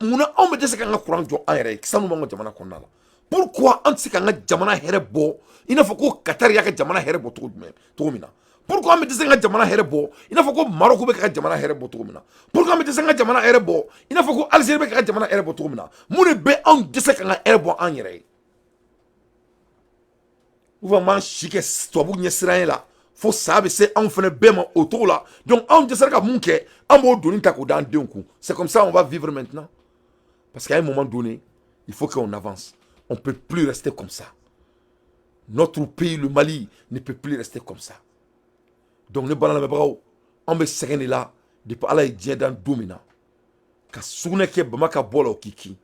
munna anw bɛ dɛsɛ k'an ka courant jɔ an yɛrɛ ye? Sanu b'an ka jamana kɔnɔna la. Pourquoi an tɛ se k'an ka jamana hɛrɛ bɔ i n'a fɔ ko Qatar y'a ka jamana hɛrɛ bɔ cogo jumɛn, cogo min na? Pourquoi an bɛ dɛsɛ ka jamana hɛrɛ bɔ i n'a fɔ ko Maroc bɛ ka jamana hɛrɛ bɔ cogo min na? Pourquoi an bɛ dɛsɛ ka jamana hɛrɛ bɔ i n'a fɔ ko Algérie bɛ ka jamana hɛrɛ bɔ cogo min na? Mun de bɛ anw dɛsɛ k'an ka hɛrɛ bɔ an yɛrɛ ye? Ou bien an si kɛ tubabu ɲɛsiran la fo sa bɛ se anw fana bɛɛ ma o cogo la. Donc anw dɛsɛra ka mun kɛ, an b'o doni ta k'o d'an denw kun. C'est comme ça on va vivre maintenant? Parce qu'à un moment donné, il faut qu'on avance. On peut plus rester comme ça. Notre pays, le Mali, ne peut plus rester comme ça. Donc ne bala lamɛnbagaw, an bɛ sɛgɛn de la depuis Ala ye diɲɛ dan don min na. Ka sugunɛ kɛ bama ka bɔ la, o k'i kin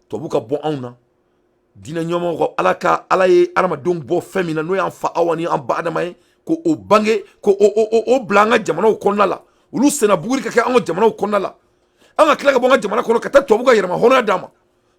tubabu ka bɔ anw na. Diinɛ ɲɛmɔgɔw ka Ala ka Ala ye adamadenw bɔ fɛn min na, n'o y'an fa Awa ni an ba Adama ye, ko o bange, ko o bila an ka jamanaw kɔnɔna la, olu senna buguri ka kɛ an ka jamanaw kɔnɔna la, an ka tila ka bɔ an ka jamana kɔnɔ ka taa tubabu ka yɛrɛma hɔrɔnya d'an ma.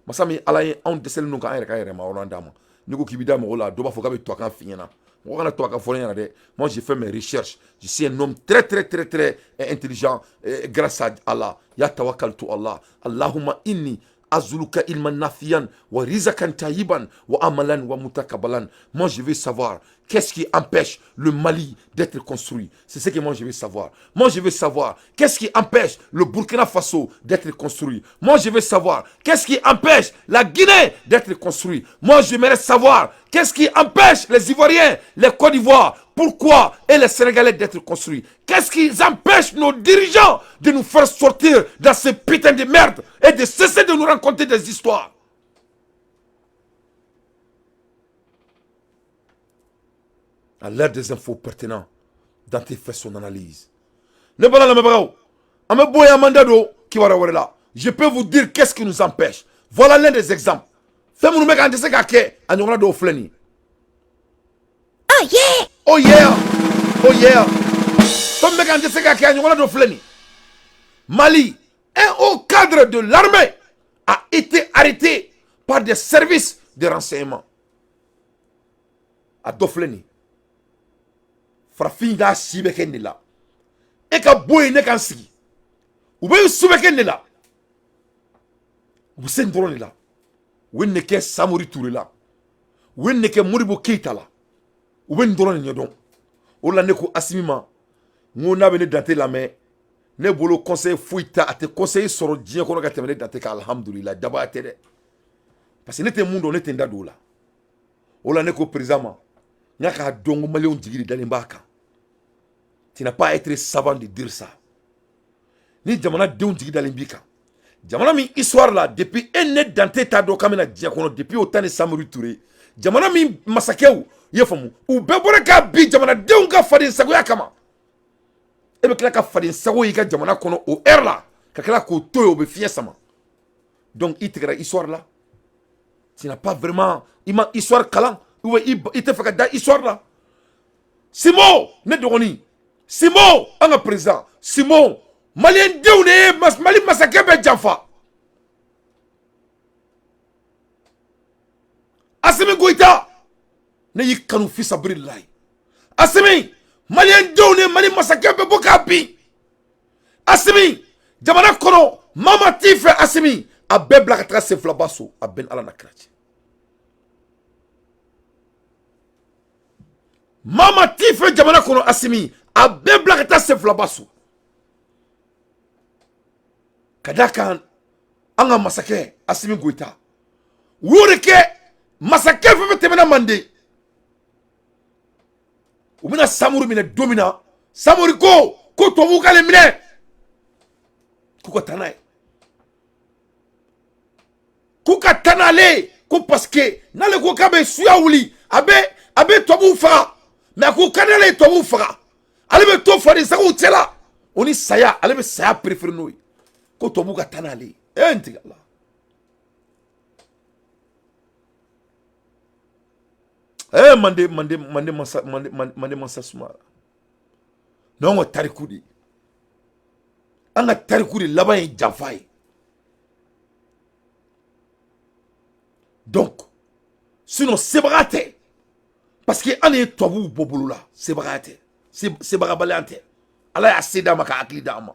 Masa min Ala ye, anw dɛsɛlen don k'an yɛrɛ ka yɛrɛma hɔrɔnya d'an ma. N'i ko k'i bɛ da mɔgɔw la, dɔ b'a fɔ k'a bɛ tubabukan f'i ɲɛna. Mɔgɔ kana tubabukan fɔ ne ɲɛna dɛ. Moi, j'ai fait mes recherches. Je suis un homme très très très très intelligent, grâce à Allah. Ya tawakkaltu Allah. Allahumma inni azuluka ilman nafiyan wa rizakan tayiban wa amalan wa mutakabalan. Moi, je veux savoir qu'est-ce qui empêche le Mali d'être construit. C'est ce que moi je veux savoir. Moi, je veux savoir qu'est-ce qui empêche le Burkina Faso d'être construit. Moi, je veux savoir qu'est-ce qui empêche la Guinée d'être construite. Moi, j'aimerais savoir qu'est-ce qui empêche les Ivoiriens, les Côte d'Ivoire, pourquoi, et les Sénégalais d'être construits. Qu'est-ce qui empêche nos dirigeants de nous faire sortir dans ces putains de merde et de cesser de nous raconter des histoires? À l'heure des infos pertinentes, Dante fait son analyse. Ne bala lamɛnbagaw, an bɛ bɔ yan, an da don kibaruya wɛrɛ la. Je peux vous dire qu'est-ce qui nous empêche. Voilà l'un des exemples. Fɛn minnu bɛ k'an tɛ se k'a kɛ, a ɲɔgɔnna dɔw filɛ nin ye. Oh yeah! Oh yeah! Oh yeah! Fɛn min bɛ k'an tɛ se k'a kɛ, a ɲɔgɔnna dɔ filɛ nin ye. Mali, un haut cadre de l'armée a été arrêté par des services de renseignement. A dɔ filɛ nin ye. Farafin k'a si bɛ kɛ nin de la. E ka bɔ yen, ne ka n sigi. U bɛ su bɛ kɛ nin de la. U bɛ se nin dɔrɔn de la. U ye nin de kɛ Samori Ture la. U ye nin de kɛ Modibo Keyita la. U bɛ nin dɔrɔn de ɲɛdɔn. O de la ne ko Asimi ma, n ko n'a bɛ ne Dante lamɛn, ne bolo conseil foyi tɛ, a tɛ conseil sɔrɔ diɲɛ kɔnɔ ka tɛmɛ ne Dante kan. Alhamdulillah, dabaya tɛ dɛ. Parce que ne tɛ mun dɔn, ne tɛ n da don o la. O la ne ko président ma, n y'a k'a dɔn ko maliyɛnw jigi de dalen b'a kan. Tu n'as pas à être savant de dire ça. Ni jamanadenw jigi dalen b'i kan, jamana min histoire la, depuis e ne Dante t'a dɔn k'an bɛna diɲɛ kɔnɔ, depuis o temps ni Samori Ture, jamana min masakɛw i y'a faamu, u bɛɛ bɔra k'a bin jamanadenw ka faden sagoya kama, e bɛ tila ka faden sago y'i ka jamana kɔnɔ o heure la, ka tila k'o to yen, o bɛ fiɲɛ sama. Donc i tigɛra histoire la. Tu n'as pas vraiment, i ma histoire kalan ou i tɛ fɛ ka da histoire la. Simon, ne dɔgɔnin Simon, an ka président Simon, maliyɛn denw de ye Mali masakɛ bɛɛ janfa. Asimi Goïta, ne y'i kanu fisabililayi. Asimi, maliyɛn denw de ye Mali masakɛ bɛɛ bɔ k'a bin. Asimi, jamana kɔnɔ maa ma t'i fɛ. Asimi, a bɛɛ bila ka taga senfilaba so, a bɛɛ ni Ala na kira cɛ. Maa ma t'i fɛ jamana kɔnɔ, Asimi, a bɛɛ bila ka taa senfilaba so. Ka d'a kan an ka masakɛ Asimi Goïta, u y'o de kɛ masakɛ fɛn fɛn tɛmɛna Manden. U bɛna Samori minɛ don min na, Samori ko tubabuw k'ale minɛ, k'u ka taa n'a ye, k'u ka taa n'ale ye, ko parce que n'ale ko k'a bɛ suya wuli, a bɛ tubabuw faga. Mais a ko ka d'ale ye tubabuw faga, ale bɛ to fadensagow cɛla, o ni saya, ale bɛ saya préféré n'o ye, ko tubabuw ka taa n'ale ye. E n tigɛ la. Eh, Mande, Mande, Mande masa, Mande, Mande masa suma. N'anw ka tariku de, an ka tariku de laban ye janfa ye. Donc sinon sebaga tɛ. Parce que an de ye tubabuw bɔ bolo la. Sebagaya tɛ, sebagabaliya tɛ. Ala y'a se d'an ma ka hakili d'an ma.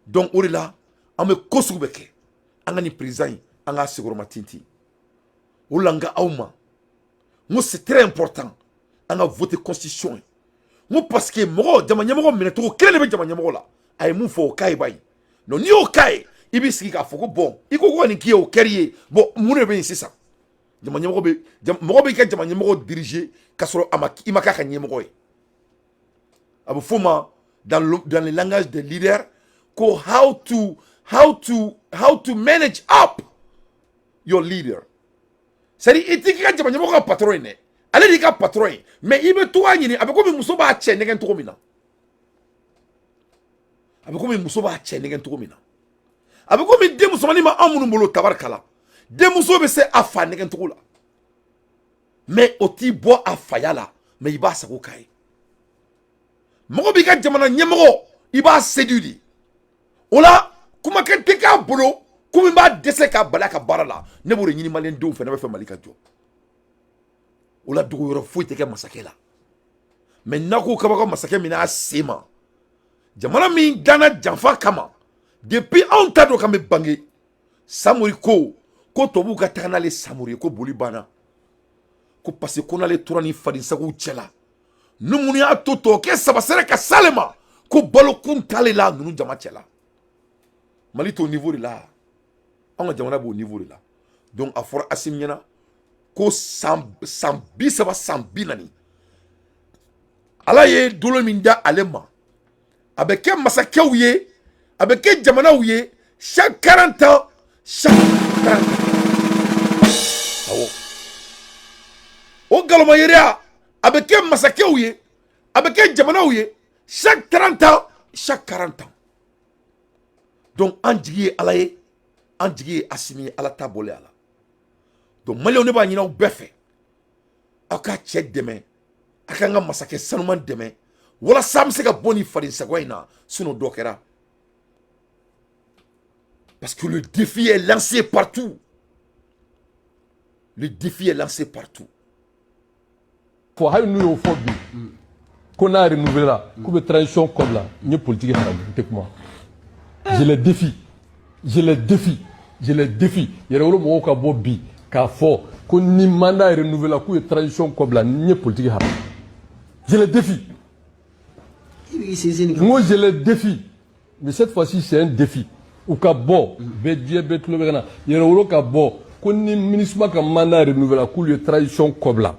Donc o de la, an bɛ ko sugu bɛɛ kɛ, an ka nin président in, an k'a senkɔrɔma tintin. O la, n ka aw ma, n ko c'est très important an ka voter constitution ye. N ko parce que mɔgɔ, jama ɲɛmɔgɔ minɛcogo kelen de bɛ jama ɲɛmɔgɔ la. A ye mun fɔ, o k'a ye ba ye. Donc n'i y'o k'a ye, i b'i sigi k'a fɔ ko bon, i ko ko ka nin k'i ye, o kɛr'i ye. Bon, mun de bɛ yen sisan? Jama ɲɛmɔgɔ bɛ, mɔgɔ b'i ka jama ɲɛmɔgɔ diriger k'a sɔrɔ a ma, i ma k'a ka ɲɛmɔgɔ ye. A bɛ f'o ma dans le langage des leaders ko how to manage up your leader. C'est à dire, i t'i ka jama ɲɛmɔgɔ ka patron ye dɛ, ale de y'i ka patron ye, mais i bɛ togoya ɲini. A bɛ komi muso b'a cɛ nɛgɛn cogo min na, a bɛ komi muso b'a cɛ nɛgɛn cogo min na, a bɛ komi den musomannin ma anw minnu bolo, tabarikala, denmuso bɛ se a fa nɛgɛn cogo la, mais o t'i bɔ a faya la, mais i b'a sago k'a ye. Mɔgɔ b'i ka jamana ɲɛmɔgɔ, i b'a séduit de. O la, kumakɛ tɛ k'a bolo ko min b'a dɛsɛ k'a bali a ka baara la. Ne b'o de ɲini maliyɛn denw fɛ. Ne bɛ fɛ Mali ka jɔ. O la, dogo yɔrɔ foyi tɛ kɛ masakɛ la. Mais n'a ko k'a b'a ka masakɛ minɛ a sen ma, jamana min danna janfa kama depuis anw ta dɔn k'an bɛ bange, Samori ko tubabuw ka taga n'ale Samori ye, ko boli banna, ko parce que ko n'ale tora ni fadensagow cɛ la, ni minnu y'a to tɔkɛ saba sera ka s'ale ma, ko balo kun t'ale la ninnu jama cɛ la. Mali t'o niveau de la, anw ka jamana b'o niveau de la. Donc a fɔra Asimi ɲɛna ko san 30, san 40, Ala ye dolo min da ale ma, a bɛ kɛ masakɛw ye, a bɛ kɛ jamanaw ye, chaque 40 ans, chaque 30 ans. Awɔ, o galamayereya, a bɛ kɛ masakɛw ye, a bɛ kɛ jamanaw ye, chaque 30 ans, chaque 40 ans. Donc an jigi ye Ala ye, an jigi ye Asimi ye, Ala ta bɔlen a la. Donc maliyɛnw, ne b'a ɲini aw bɛɛ fɛ, aw ka cɛ dɛmɛ, a k'an ka masakɛ sanuman dɛmɛ, walasa an bɛ se ka bɔ nin fadensagoya in na. Sinon dɔ kɛra, parce que le défi est lancé partout, le défi est lancé partout. Fɔ hali n'u y'o fɔ bi ko n'a renouvelé la, k'u bɛ transition kɔbila, n ye politique haramu, n tɛ kuma. Je les défie, je les défie, je les défie. Yɛrɛwolo mɔgɔw ka bɔ bi k'a fɔ ko ni mandat renouvelé la, k'u ye transition kɔbila, n ye politique haramu. Je les défie. N ko je les défie, mais cette fois-ci c'est un défi. U ka bɔ bɛɛ, diɲɛ bɛɛ tulo bɛ ka na, Yɛrɛwolo ka bɔ ko ni MINUSMA ka mandat renouvelé la, k'olu ye transition kɔbila,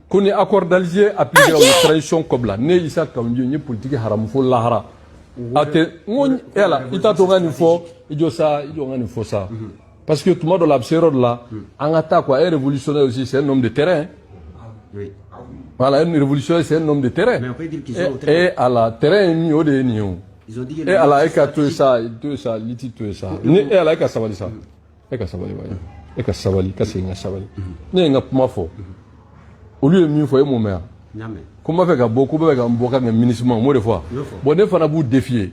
ko ni accord d'Alger appliqué la, u ye transition kɔbila. Ne Isa Kawu Djim, n ye politique haramu fo lahara. A tɛ n ko yala i t'a to n ka nin fɔ. I jɔ sa, i jɔ n ka nin fɔ sa, parce que tuma dɔ la, a bɛ se yɔrɔ dɔ la, an ka taa quoi. Un révolutionnaire aussi, c'est un homme de terrain. Oui. Voilà, un révolutionnaire, c'est un homme de terrain. Mais on peut dire qu'ils sont au et, et ala terrain ye min ye, o de ye nin ye o. Ils ont dit que E ala, e ka to yen sa, to yen sa, liti to yen sa. Ni e ala, e ka sabali sa, e ka sabali wa, e ka sabali, ka segin ka sabali. Ne ye n ka kuma fɔ, olu ye min fɔ, e m'o mɛn wa? N y'a mɛn. Ko n b'a fɛ ka bɔ, ko bɛ fɛ ka n bɔ ka kɛ MINUSMA, m'o de fɔ wa? N y'o fɔ. Bon, ne fana b'u défier.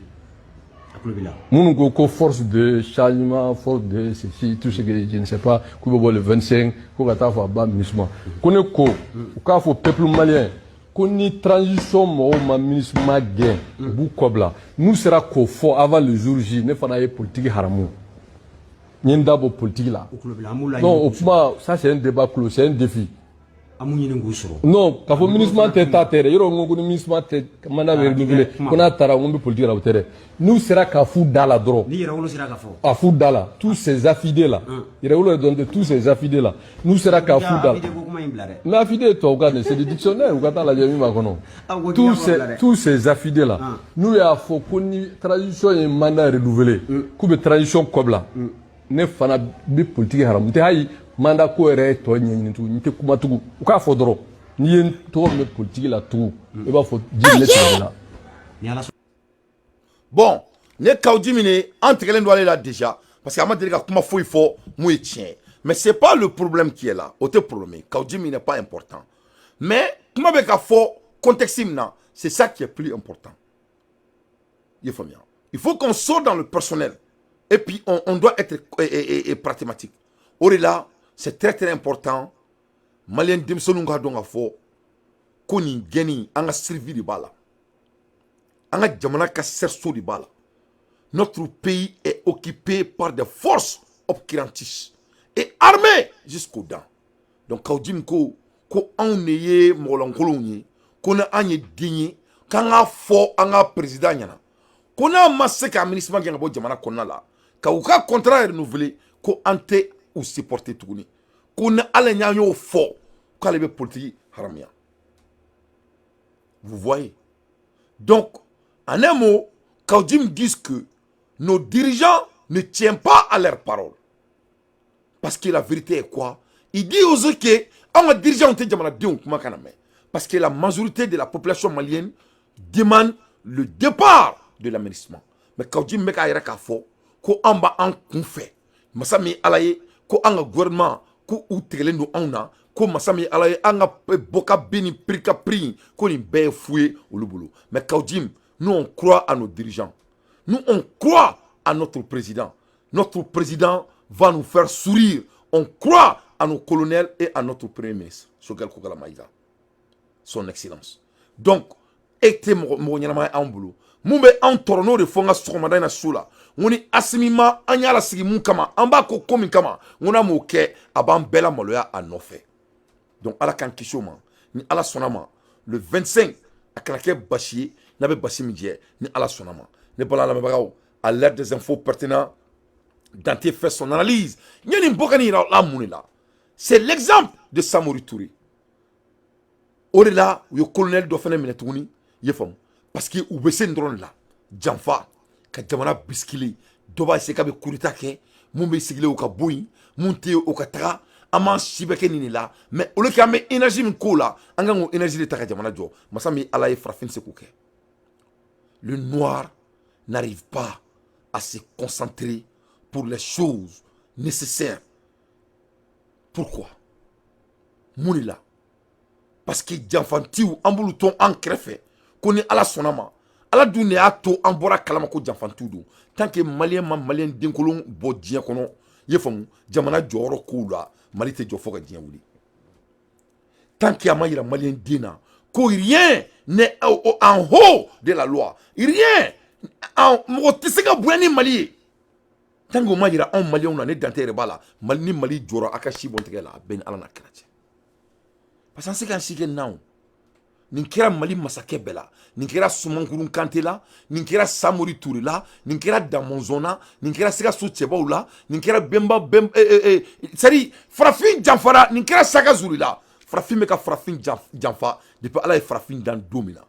A tulo b'i la. Minnu ko ko force de changement, force de ceci, tout ce que je ne sais pas, k'u bɛ bɔ le 25, ko ka taa fɔ a ba MINUSMA, ko ne ko u k'a fɔ peuple malien ko ni transition mɔgɔw ma MINUSMA gɛn, u b'u kɔ bila. N'u sera k'o fɔ avant le jour J, ne fana ye politique haramu, n ye n da bɔ politique la. U tulo b'i la, an b'u laɲini. Non, o kuma, ça c'est un débat clos, c'est un défi. An b'u ɲini k'u sɔrɔ. Non, k'a fɔ MINUSMA tɛ taa tɛ dɛ. Yɔrɔ n ko ko ni MINUSMA tɛ mandat bɛ renouveler, ko n'a taara, n ko n bɛ politique la, o tɛ dɛ. N'u sera k'a f'u da la dɔrɔn. Ni Yɛrɛwolo sera ka fɔ. A f'u da la, tous ces affidés là, Yɛrɛwolo yɛrɛ dɔn tɛ, tous ces affidés là, n'u sera k'a f'u da la. Affidé ko kuma in bila dɛ. Mais affidé ye tubabukan de, c'est du dictionnaire, u ka taa lajɛ min b'a kɔnɔ. Aw ko k'i Tous y'a fɔ ces bila dɛ. Tous ces affidés là, n'u y'a fɔ ko ni transition ye mandat renouveler, k'u bɛ transition kɔbila, ne fana bɛ politique haramu, n tɛ hali mandat ko yɛrɛ tɔ ɲɛɲini tugun, n tɛ kuma tugun. U k'a fɔ dɔrɔn, n'i ye n tɔgɔ mɛn politique la tugun, i b'a fɔ ji ne tigɛ la. Ni Ala. Bon, ne Kaou Djim minɛ, an tigɛlen don ale la déjà, parce que a ma deli ka kuma foyi fɔ mun ye tiɲɛ ye. Mais c'est pas le problème qui est là, o tɛ problème ye. Kaou Djim n'est pas important, mais kuma bɛ ka fɔ contexte min na, c'est ça qui est plus important. I ye faamuya? Il faut qu'on sorte dans le personnel et puis on doit être et pragmatique. O de la, c'est très très important. Maliyɛn denmisɛnninw k'a dɔn k'a fɔ ko nin gɛnni, an ka survie de b'a la, an ka jamana ka cerceau de b'a la. Notre pays est occupé par des forces obscurantistes et armées jusqu'aux dents. Donc Kaou Djim ko ko anw de ye mɔgɔlankolonw ye, ko ni an ye den ye, k'an k'a fɔ an ka président ɲɛna ko n'a ma se ka MINUSMA gɛn ka bɔ jamana kɔnɔna la, ka u ka contrat renouveler, ko an tɛ u supporter tuguni, ko ni ala y'an y'o fɔ, k'ale bɛ politique haramuya. Vous voyez? Donc, en un mot, Kaou Djim dit que nos dirigeants ne tiennent pas à leur parole. Parce que la vérité est quoi? Il dit aussi que an ka dirigeants tɛ jamanadenw kuma kana mɛn. Parce que la majorité de la population malienne demande le départ de la MINUSMA. Mais Kaou Djim bɛ k'a yɛrɛ k'a fɔ ko an b'an kun fɛ. Masa min Ala ye, ko an ka gouvernement, ko u tigɛlen don anw na, ko masa min Ala ye, an ka bɔ ka bin ni prix ka prix, ko nin bɛɛ ye fu ye olu bolo. Mais Kaou Djim, nous, on croit à nos dirigeants. Nous, on croit à notre président. Notre président va nous faire sourire. On croit à nos colonels et à notre premier ministre, Choguel Kokalla Maïga, son excellence. Donc, e tɛ mɔgɔ ɲɛnama ye anw bolo. Mun bɛ anw tɔɔrɔ, n'o de fɔ n ka sɔgɔmada in na so la, n ko ni Assimi ma an y'a lasigi mun kama, an b'a ko ko min kama, n ko n'a m'o kɛ, a b'an bɛɛ la maloya a nɔfɛ. Donc Ala k'an kisi o ma. Ni Ala sɔnna ma, le 25, a kana kɛ basi ye n'a bɛ basi min jɛ. Ni Ala sɔnna ma, ne bala lamɛnbagaw, à l'heure des infos pertinents, Dante fait son analyse. N ye nin bɔ ka nin yira la mun de la? C'est l'exemple de Samori Touré. O de la, u ye colonel dɔ fana minɛ tuguni, i ye faamu, parce que u bɛ se nin dɔrɔn de la, janfa ka jamana bisikili. Dɔ b'a essayer k'a bɛ coup d'état kɛ, mun bɛ sigilen o ka bɔ yen, mun tɛ yen o ka taga. An m'an si bɛɛ kɛ nin de la. Mais au lieu que an bɛ énergie min k'o la, an kan k'o énergie de ta ka jamana jɔ. Masa min Ala ye, farafin tɛ se k'o kɛ. Le noir n'arrive pas à se concentrer pour les choses nécessaires. Pourquoi? Mun de la? Parce que janfantiw, an b'olu to an kɛrɛfɛ, ko ni Ala sɔnna ma, Ala dun de y'a to an bɔra kalama ko janfantiw don. Tant que Maliyɛn ma Maliyɛn denkolon bɔ diɲɛ kɔnɔ, i ye faamu, jamana jɔyɔrɔ kow la, Mali tɛ jɔ fo ka diɲɛ wuli. Tant que a ma yira Maliyɛn den na ko rien n'est en haut de la loi, rien, mɔgɔ tɛ se ka bonya ni Mali ye, tant que o ma yira anw Maliyɛnw na, ne Dante yɛrɛ b'a la, Mali ni Mali jɔra, a ka si bɔn tigɛ la, a bɛɛ ni Ala n'a kira cɛ. Parce que an se k'an si kɛ nin na o. Nin kɛra Mali masakɛ bɛɛ la, nin kɛra Sumankurun Kante la, nin kɛra Samori Ture la, nin kɛra Damɔnzɔn na, nin kɛra Sikaso cɛbaw la, nin kɛra bɛnba bɛn, c'est à dire farafin janfara, nin kɛra Saka Zuri la. Farafin bɛ ka farafin janfa depuis Ala ye farafin dan don min na.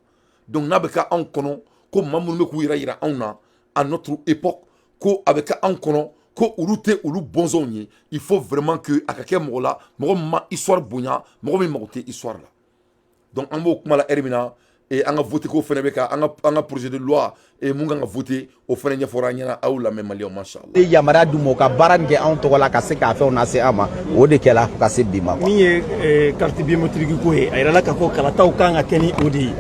Donc n'a bɛ kɛ anw kɔnɔ ko maa minnu bɛ k'u yɛrɛ yira anw na à notre époque, ko a bɛ kɛ anw kɔnɔ ko olu tɛ olu bɔnsɔnw ye, il faut vraiment que a ka kɛ mɔgɔ la, mɔgɔ min ma histoire bonya, mɔgɔ min mago tɛ histoire la. Donc an b'o kuma la heure min na, an ka vote ko fɛnɛ bɛ ka an ka projet de loi mun kan ka voter, o fɛnɛ ɲɛfɔra an ɲɛna. Aw lamɛn, Maliyɛnw, masha Allah. Yamaruya d'u ma u ka baara nin kɛ anw tɔgɔ la, ka se k'a fɛnw lase an ma, o de kɛla ka se bi ma. Min ye carte biométrique ko ye, a yirala k'a fɔ kalataw kan ka kɛ ni o de ye.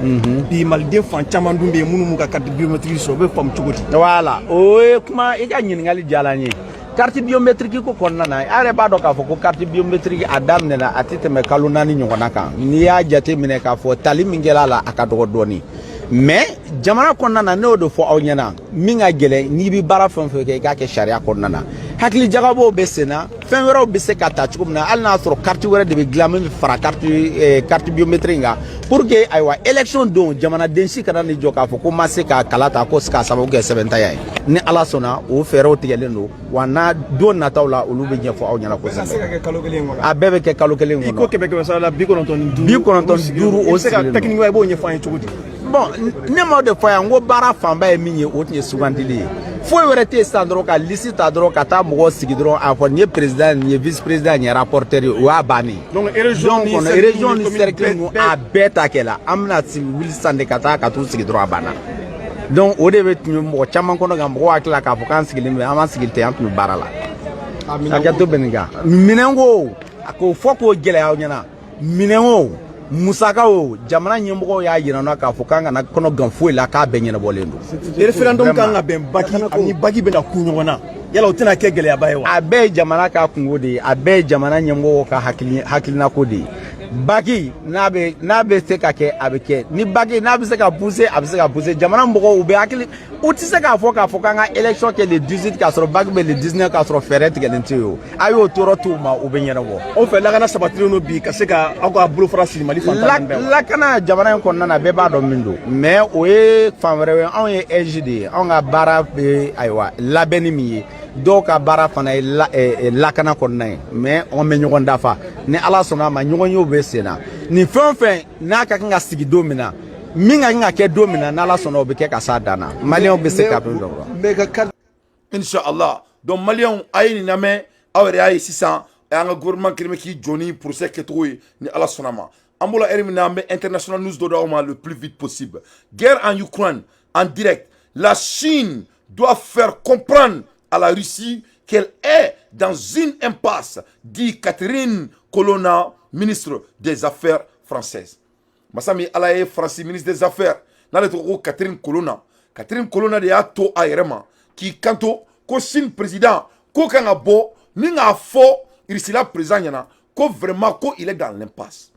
Bi Maliden fan caman dun bɛ yen minnu m'u ka carte biométrique sɔrɔ, o bɛ faamu cogo di? Voilà, o ye kuma, i ka ɲininkali diyara n ye. Carte biométrique ko kɔnɔna na, a yɛrɛ b'a dɔn k'a fɔ ko carte biométrique a daminɛna, a tɛ tɛmɛ kalo 4 ɲɔgɔnna kan. N'i y'a jate minɛ k'a fɔ tali min kɛra a la, a ka dɔgɔ dɔɔni. Mais jamana kɔnɔna na, ne y'o de fɔ aw ɲɛna, min ka gɛlɛn, n'i bɛ baara fɛn o fɛn kɛ, i k'a kɛ sariya kɔnɔna na. Hakili jagabɔw bɛ sen na, fɛn wɛrɛw bɛ se ka ta cogo min na, hali n'a sɔrɔ carte wɛrɛ de bɛ dilan min bɛ fara carte biométrique in kan, pour que ayiwa élection don, jamanaden si kana ni jɔ k'a fɔ ko ma se ka kala ta ko k'a sababu kɛ sɛbɛntanya ye. Ni Ala sɔnna, o fɛɛrɛw tigɛlen don wa, n'a don nataw la, olu bɛ ɲɛfɔ aw ɲɛna kosɛbɛ. A bɛɛ bɛ kɛ kalo 1 kɔnɔ. I ko kɛmɛ kɛmɛ sara la 95. 95, o sigilen don. Technique, i b'o ɲɛfɔ an ye cogo di? Bon, ne m'o de fɔ yan, n ko baara fanba ye min ye, o tun ye sugandili ye. Foyi wɛrɛ tɛ yen sisan dɔrɔn ka liste ta dɔrɔn, ka taa mɔgɔw sigi dɔrɔn, a fɔ nin ye président, nin ye vice président, nin ye rapporteur ye, o y'a bannen. Donc région ni région ni cercle ninnu, a bɛɛ ta kɛ la, an bɛna wuli sisan de ka taa ka t'u sigi dɔrɔn, a banna. Donc o de bɛ tun ye mɔgɔ caman kɔnɔ ka mɔgɔw hakili la k'a fɔ k'an sigilen bɛ, an b'an sigi ten, an tun bɛ baara la. Hakɛto bɛ nin kan. Minɛnko, a k'o fɔ k'o gɛlɛya aw ɲɛna, minɛnko, musaka o, jamana ɲɛmɔgɔw y'a yira n na k'a fɔ k'an kana kɔnɔ gan foyi la, k'a bɛɛ ɲɛnabɔlen don. Référendum kan ka bɛn bac ani bac bɛna kun ɲɔgɔn na, yala o tɛna kɛ gɛlɛyaba ye wa? A bɛɛ ye jamana ka kungo de ye, a bɛɛ ye jamana ɲɛmɔgɔw ka hakilinako de ye. Bac n'a bɛ se ka kɛ, a bɛ kɛ. Ni bac n'a bɛ se ka pousser, a bɛ se ka pousser. Jamana mɔgɔw, u bɛ hakili, u tɛ se k'a fɔ k'an ka élection kɛ le 18 k'a sɔrɔ bac bɛ le 19, k'a sɔrɔ fɛɛrɛ tigɛlen tɛ yen. O a y'o tɔɔrɔ t'u ma, u bɛ ɲɛnabɔ. Aw fɛ, lakana sabatilen don bi ka se ka aw ka bolofara siri Mali fan tan bɛɛ wa? Lakana jamana in kɔnɔna na, bɛɛ b'a dɔn min don, mais o ye fan wɛrɛ ye. Anw ye AIGE de ye, anw ka baara bɛ, ayiwa, labɛnni min ye, dɔw ka baara fana ye lakana kɔnɔna ye, mais an bɛ ɲɔgɔn dafa. Ni Ala sɔnna a ma, ɲɔgɔn yew bɛ sen na. Nin fɛn o fɛn n'a ka kan ka sigi don min na, min ka kan ka kɛ don min na, n'Ala sɔnna, o bɛ kɛ ka s'a dan na. Maliyɛnw bɛ se ka min dɔn. Inshallah. Donc maliyɛnw, a ye nin lamɛn, aw yɛrɛ y'a ye sisan, an ka gouvernement kelen bɛ k'i jɔ ni procès kɛcogo ye. Ni Ala sɔnna ma, an bɔra heure min na, an bɛ international news dɔ d'aw ma le plus vite possible. Guerre en Ukraine en direct. La Chine doit faire comprendre à la Russie qu'elle est dans une impasse, dit Catherine Colonna, ministre des Affaires françaises. Masa min Ala ye, Faransi ministre des Affaires n'ale tɔgɔ ko Catherine Colonna, Catherine Colonna de y'a to a yɛrɛ ma k'i kanto ko Chine président ko kan ka bɔ ni k'a fɔ Russie la président ɲɛna ko vraiment ko il est dans l'impasse.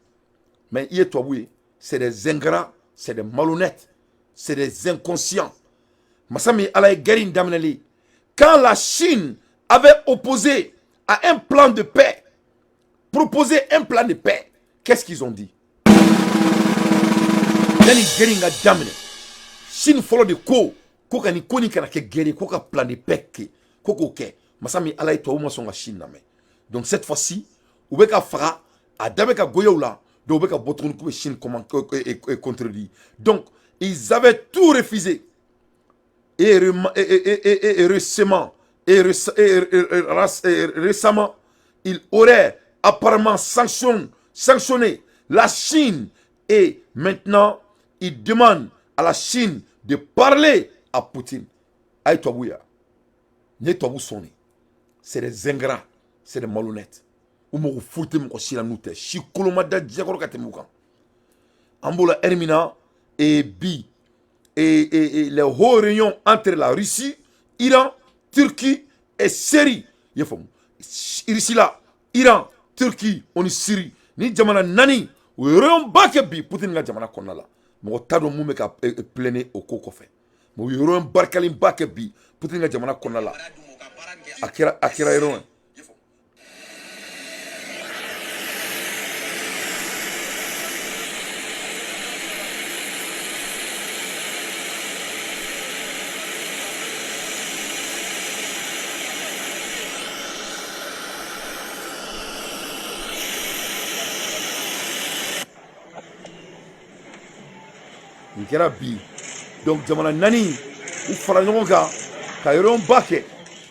Mais i ye tubabu ye, c'est des ingrats, c'est des malhonnêtes, c'est des inconscients. Masa min Ala ye, guerre in daminɛlen, quand la Chine avait opposé à un plan de paix, proposé un plan de paix, qu'est-ce qu'ils ont dit? Yanni guerre in ka daminɛ, Chine fɔlɔ de ko ko ka nin ko nin kana kɛ guerre ye, ko ka plan de paix kɛ, ko k'o kɛ. Masa min Ala ye, tubabu ma sɔn ka Chine lamɛn. Donc cette fois-ci, u bɛ ka faga a da bɛ ka goyaw la. Donc u bɛ ka bɔ tuguni k'u bɛ Chine contredire. Donc ils avaient tout refusé et récemment, il aurait apparemment sanctionné la Chine et maintenant il demande à la Chine de parler à Poutine. Ayi, tubabu ya nin ye tubabu sɔn de. C'est des ingrats, c'est des malhonnêtes. U mago foyi tɛ mɔgɔ si la n'u tɛ si kolon ma da diɲɛ kɔrɔ ka tɛmɛ u kan. An b'o la heure min na et bi et les hauts réunions entre la Russie, Iran, Turquie et Syrie. I y'a faamu, Russie la, Iran, Turquie o ni Syrie, ni jamana naani, u ye réunion ba kɛ bi Poutine ka jamana kɔnɔna la. Mɔgɔ t'a dɔn mun bɛ ka planer o ko kɔfɛ, mais u ye réunion barikalenba kɛ bi Poutine ka jamana kɔnɔna la. A kɛra réunion ye. Nin kɛra bi. Donc jamana naani, u fara ɲɔgɔn kan ka réunion ba kɛ.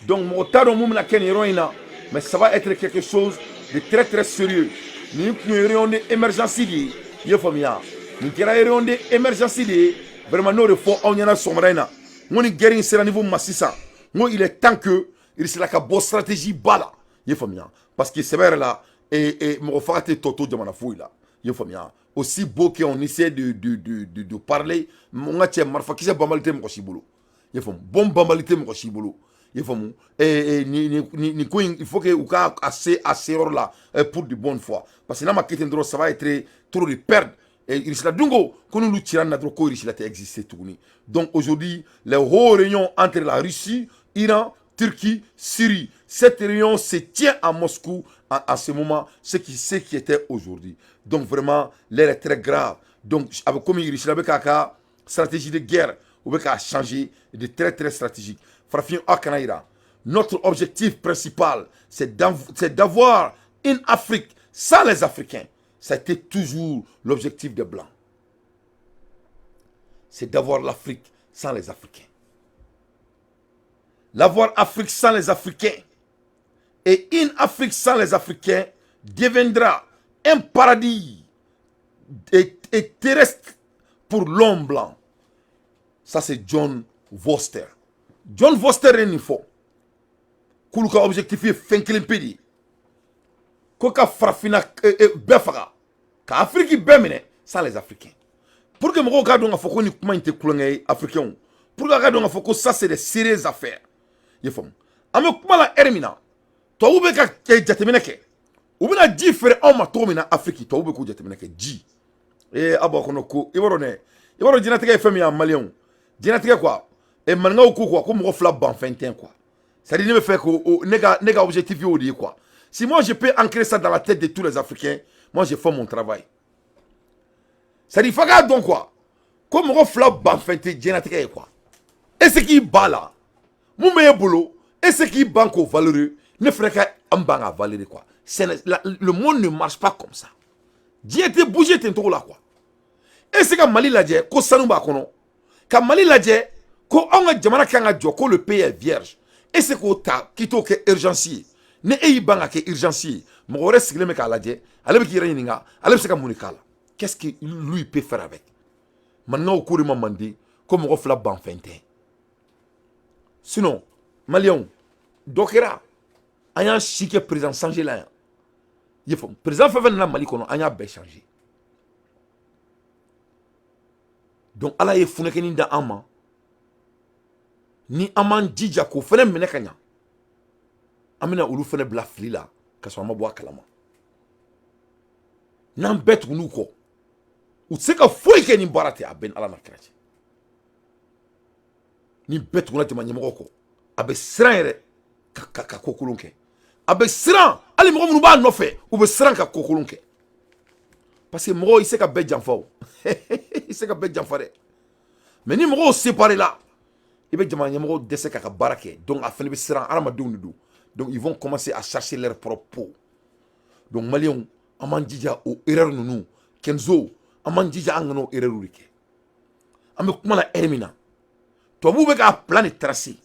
Donc mɔgɔ t'a dɔn mun bɛna kɛ nin yɔrɔ in na, mais ça va être quelque chose de très très sérieux. Nin tun ye réunion de émergence de ye, i ye faamuya. Nin kɛra réunion de émergence de ye vraiment. N'o de fɔ aw ɲɛna sɔgɔmada in na, n ko ni guerre in sera niveau ma sisan, n ko il est temps que Russie ka bɔ stratégie ba la, i ye faamuya, parce que sɛbɛ yɛrɛ la, mɔgɔ faga tɛ tɔ to jamana foyi la, i ye faamuya. Aussi beau qu'on essaie de parler, n ka cɛ, marifakisɛ banbali tɛ mɔgɔ si bolo, i ye faamu, bɔn banbali tɛ mɔgɔ si bolo, i ye faamu. Nin ko in, il faut que u ka a se a se yɔrɔ la pour de bonnes fois, parce que n'a ma kɛ ten dɔrɔn, ça va être trop de perdre. Russie la dun ko n'olu cira nin na dɔrɔn, ko Russie la tɛ exister tuguni. Donc aujourd'hui, les hauts réunions entre la Russie, Iran, Turquie, Syrie, cette réunion se tient à Moscou à ce moment, ce qui était aujourd'hui. Donc vraiment, l'heure est très grave. Donc avec comme Russie la bɛ k'a ka stratégie de guerre, u bɛ k'a changer de très très stratégique. Farafin, aw kana yira, notre objectif principal, c'est d'avoir une Afrique sans les Africains. Ça a été toujours l'objectif des Blancs, c'est d'avoir l'Afrique sans les Africains. L'avoir Afrique sans les Africains et une Afrique sans les Africains deviendra un paradis et terrestre pour l'homme blanc. Ça, c'est John Vorster. John Vorster ye nin fɔ k'olu ka objectif ye fɛn kelen pe de ye, ko ka farafinna bɛɛ faga, ka Afiriki bɛɛ minɛ sans les Africains. Pour que mɔgɔw k'a dɔn k'a fɔ ko nin kuma in tɛ kulonkɛ ye, Africains, pour que a ka dɔn k'a fɔ ko ça, c'est des sérieuses affaires, i ye faamu. An bɛ kuma la heure min na, tubabuw bɛ ka jateminɛ kɛ. U bɛna ji feere anw ma cogo min na Afiriki, tubabu bɛ k'u jateminɛ kɛ ji. Ee, aw b'a kɔnɔ ko i b'a dɔn dɛ, i b'a dɔn diɲɛlatigɛ ye fɛn min ye, maliyɛnw, diɲɛlatigɛ quoi. E maninkaw ko quoi, ko mɔgɔ fila ban fɛn tɛ quoi. C'est à dire ne bɛ fɛ ko ne ka objectif y'o de ye quoi. Si moi je peux ancrer ça dans la tête de tous les Africains, moi j'ai fait mon travail. C'est à dire f'a k'a dɔn quoi, ko mɔgɔ fila ban fɛn tɛ diɲɛlatigɛ ye quoi. E se k'i ba la mun bɛ e bolo, e se k'i ban k'o valeur, ne fana ka an ban k'a valeur quoi. Le monde ne marche pas comme ça. Diɲɛ tɛ bouger ten cogo la quoi. E se ka Mali lajɛ ko sanu b'a kɔnɔ, ka Mali lajɛ ko anw ka jamana kan ka jɔ, ko le pays est vierge, e se k'o ta k'i t'o kɛ urgence ye. Ni e y'i ban ka kɛ urgence ye, mɔgɔ wɛrɛ sigilen bɛ k'a lajɛ, ale bɛ k'i yɛrɛ ɲininka ale bɛ se ka mun de k'a la. Qu'est-ce que lui peut faire avec? Maninkaw ko de ma manden ko mɔgɔ fila ban fɛn tɛ. Sinon maliyɛnw, dɔ kɛra, an y'an si kɛ président changer la yan. I ye faamu, président fɛn fɛn nana Mali kɔnɔ, an y'a bɛɛ changer. Donc Ala ye funɛkɛni da an ma, ni an m'an jija k'o fɛnɛ minɛ ka ɲa, an bɛna olu fɛnɛ bila fili la ka sɔrɔ an ma bɔ a kalama. N'an bɛɛ tugunn'u kɔ, u tɛ se ka foyi kɛ ni baara tɛ. A bɛɛ ni Ala n'a kira cɛ, ni bɛɛ tugunna jama ɲɛmɔgɔ kɔ, a bɛ siran yɛrɛ ka ko kolon kɛ. A bɛ siran, hali mɔgɔ minnu b'a nɔfɛ, u bɛ siran ka ko kolon kɛ, parce que mɔgɔw, i se ka bɛɛ janfa o, i se ka bɛɛ janfa dɛ. Mais ni mɔgɔw séparé la, i bɛ jama ɲɛmɔgɔw dɛsɛ k'a ka baara kɛ. Donc a fana bɛ siran, hadamadenw de don. Donc ils vont commencer à chercher leur propre peau. Donc maliyɛnw, an b'an jija o erreur ninnu. Kenzo, an b'an jija an kana o erreur de kɛ. An bɛ kuma la heure min na, tubabuw bɛ k'a plan de tracer.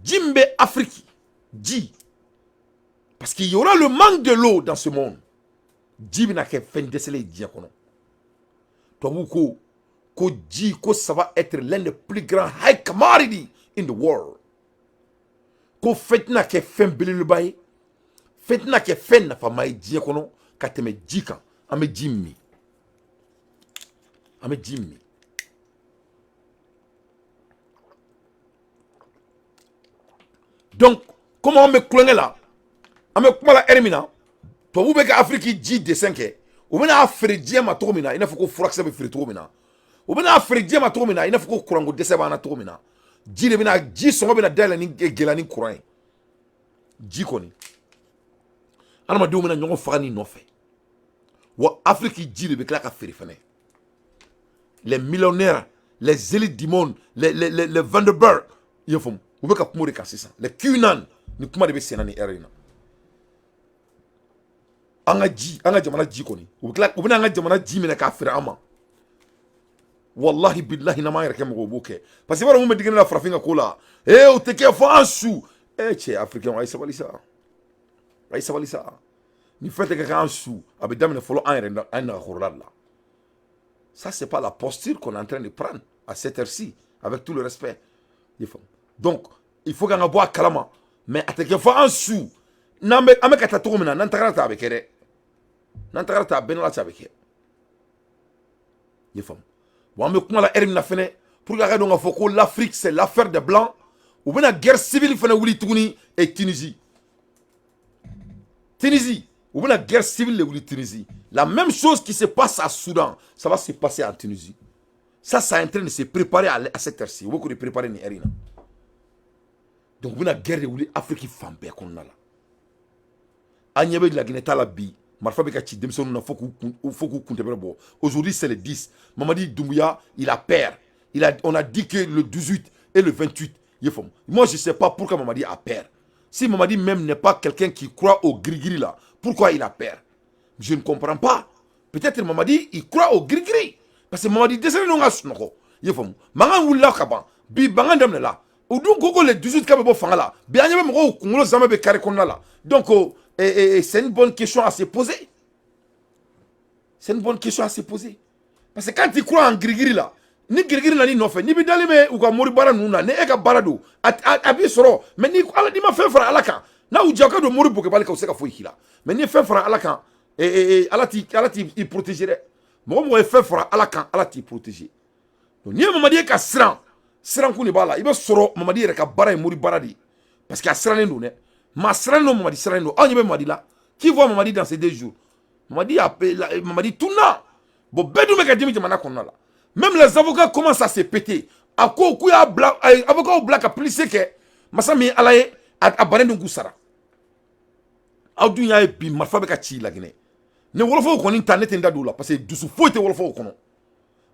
Ji min bɛ Afrique, ji, parce qu'il y aura le manque de l'eau dans ce monde. Ji bɛna kɛ fɛn dɛsɛlen ye diɲɛ kɔnɔ. Tubabuw ko ji ko ça va être l'un des plus grands high commodity in the world, ko fɛn tɛna kɛ fɛn belebeleba ye, fɛn tɛna kɛ fɛn nafama ye diɲɛ kɔnɔ ka tɛmɛ ji kan. An bɛ ji min, an bɛ ji min. Donc comme an bɛ kulonkɛ la, an bɛ kuma la heure min na, tubabuw bɛ ka Afiriki ji dessin kɛ, u bɛna feere diɲɛ ma cogo min na, i n'a fɔ ko furakisɛ bɛ feere cogo min na, u bɛna feere diɲɛ ma cogo min na, i n'a fɔ ko kuranko dɛsɛ b'an na cogo min na, ji de bɛna, ji sɔngɔ bɛna dayɛlɛ ni gɛlɛya ni kuran ye. Ji kɔni, adamadenw bɛna ɲɔgɔn faga nin nɔfɛ. Wa Afiriki ji de bɛ tila ka feere fɛnɛ. Les millionnaires, les élites du monde, les Vanderbilt, i y'a faamu, u bɛ ka kuma o de kan sisan. Les QAnon, ni kuma de bɛ sen na nin heure in na. An ka ji, an ka jamana ji kɔni, u bɛ tila, u bɛna an ka jamana ji minɛ k'a feere an ma. Wallahi billahi, n'an m'an yɛrɛ kɛ mɔgɔ, u b'o kɛ, parce que i b'a dɔn mun bɛ digi ne la farafin ka ko la. Ee, o tɛ kɛ fo an su. Ee cɛ, africain, a ye sabali sa, a ye sabali sa. Ni fɛn tɛ kɛ k'an su, a bɛ daminɛ fɔlɔ an yɛrɛ, an nagakɔrɔla de la. Ça, c'est pas la posture qu'on est en train de prendre à cette heure-ci, avec tout le respect. Donc il faut k'an ka bɔ a kalama, mais a tɛ kɛ fo an su. N'an bɛ, an bɛ ka taa cogo min na, n'an tagara ta, a bɛ kɛ dɛ. N'an tagara ta, a bɛɛ n'Ala cɛ, a bɛ kɛ. I ye faamu? Bon, an bɛ kuma la heure min na fɛnɛ, pour que a ka dɔn k'a fɔ ko l'Afrique, c'est l'affaire des blancs, u bɛna guerre civile fɛnɛ wuli tuguni. Et Tunisie, u bɛna guerre civile de wuli Tunisie. La même chose qui se passe à Soudan, ça va se passer en Tunisie. Ça, c'est en train de se préparer à cette heure-ci. U bɛ k'o de préparer nin heure in na. Donc u bɛna guerre de wuli Afrique fan bɛɛ kɔnɔna la. An ɲɛ bɛ Laginɛ ta la bi, marifa bɛ ka ci denmisɛnninw na fo k'u kuntɛbɛrɛ bɔ. Aujourd'hui, c'est le 10. Mamadi Doumbouya, il a peur. Il a on a dit que le 18 et le 28, i ye faamu. Moi, je sais pas pourquoi Mamadi a peur. Si Mamadi même n'est pas quelqu'un qui croit au gris-gris là, pourquoi il a peur? Je ne comprends pas. Peut-être Mamadi, il croit au gris-gris, parce que Mamadi dɛsɛlen don ka sunɔgɔ. I ye faamu, mankan wulila ka ban bi, mankan daminɛ la, u dun ko le 18 k'a bɛ bɔ fanga la bi. An ɲɛ bɛ mɔgɔw kunkolo zamɛ bɛ carré kɔnɔna la. Donc et c'est une bonne question à se poser. C'est une bonne question à se poser. Parce que quand tu crois en gris-gris là, ni gris-gris nana i nɔfɛ, n'i bɛ dalen bɛ u ka mori baara ninnu na, ni e ka baara don, a b'i sɔrɔ. Mais ni ala n'i ma fɛn fara Ala kan, n'a y'u diya u ka don mori bokɛbali kan, u tɛ se ka foyi k'i la. Mais n'i ye fɛn fara Ala kan, Ala t'i protéger dɛ. Mɔgɔ mɔgɔ ye fɛn fara Ala kan, Ala t'i protéger. Donc n'i ye Mamadi ye ka siran, sirankun de b'a la. I bɛ sɔrɔ Mamadi yɛrɛ ka baara ye mori baara de ye, parce que a sirannen don dɛ. Maa sirannen don, Mamadi sirannen don. Anw ɲɛ bɛ Mamadi la. Qui voit Mamadi dans ces 2 jours? Mamadi a Mamadi tunna. Bon, bɛɛ dun bɛ ka dimi jamana kɔnɔna la. Même les avocats commencent à se péter. A ko k'u y'a bila, avocats bila ka policier kɛ masa min ye Ala ye, a bannen dun k'u sara. Aw dun y'a ye bi, marifa bɛ ka ci Laginɛ. Ni wɔlɔfɔw kɔni ta, ne tɛ n da don o la, parce que dusu foyi tɛ wɔlɔfɔw kɔnɔ.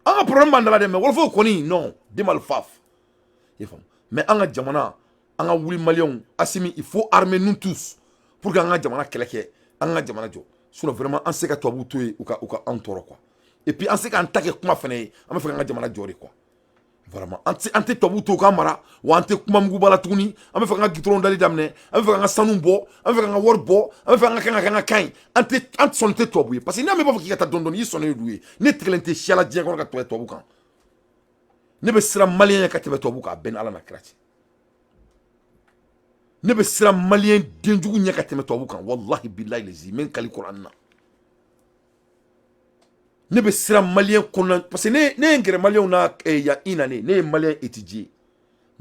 An ka problème b'an da la dɛ, mais wɔlɔfɔw kɔni, non, demal faf, i faamu. Mais an ka jamana, an ka wuli, Maliyɛnw. Assimi, il faut armer nous tous pour que an ka jamana kɛlɛ kɛ, an ka jamana jɔ. Sinon vraiment, an se ka tubabuw to yen u ka an tɔɔrɔ, quoi. Et puis an se k'an ta kɛ kuma fɛnɛ ye, an bɛ fɛ k'an ka jamana jɔ de, quoi. Vraiment, an tɛ tubabuw to u k'an mara wa, an tɛ kuma muguba la tuguni. An bɛ fɛ k'an ka goudron dali daminɛ, an bɛ fɛ k'an ka sanu bɔ, an bɛ fɛ k'an ka wari bɔ, an bɛ fɛ an ka kan ka kɛ an ka kan ye. An tɛ, an sɔnni tɛ tubabu ye, parce que n'i y'a mɛn i b'a fɔ k'i ka taa dɔɔni dɔɔni, i sɔnnen d'u ye. Ne tigɛlen tɛ siya la diɲɛ kɔnɔ ka tɛmɛ tubabu kan. Ne bɛ siran Maliyɛn ye ka tɛmɛ tubabu kan, a bɛɛ ni Ala na kira cɛ. Ne bɛ siran Maliyɛn denjugu ɲɛ ka tɛmɛ tubabu kan. Wallahi billahi lezi, n bɛ n kali Kuran na, ne bɛ siran Maliyɛn kɔnɔna, parce que ne ye n gɛrɛ Maliyɛnw na yan une année. Ne ye Maliyɛn étudier.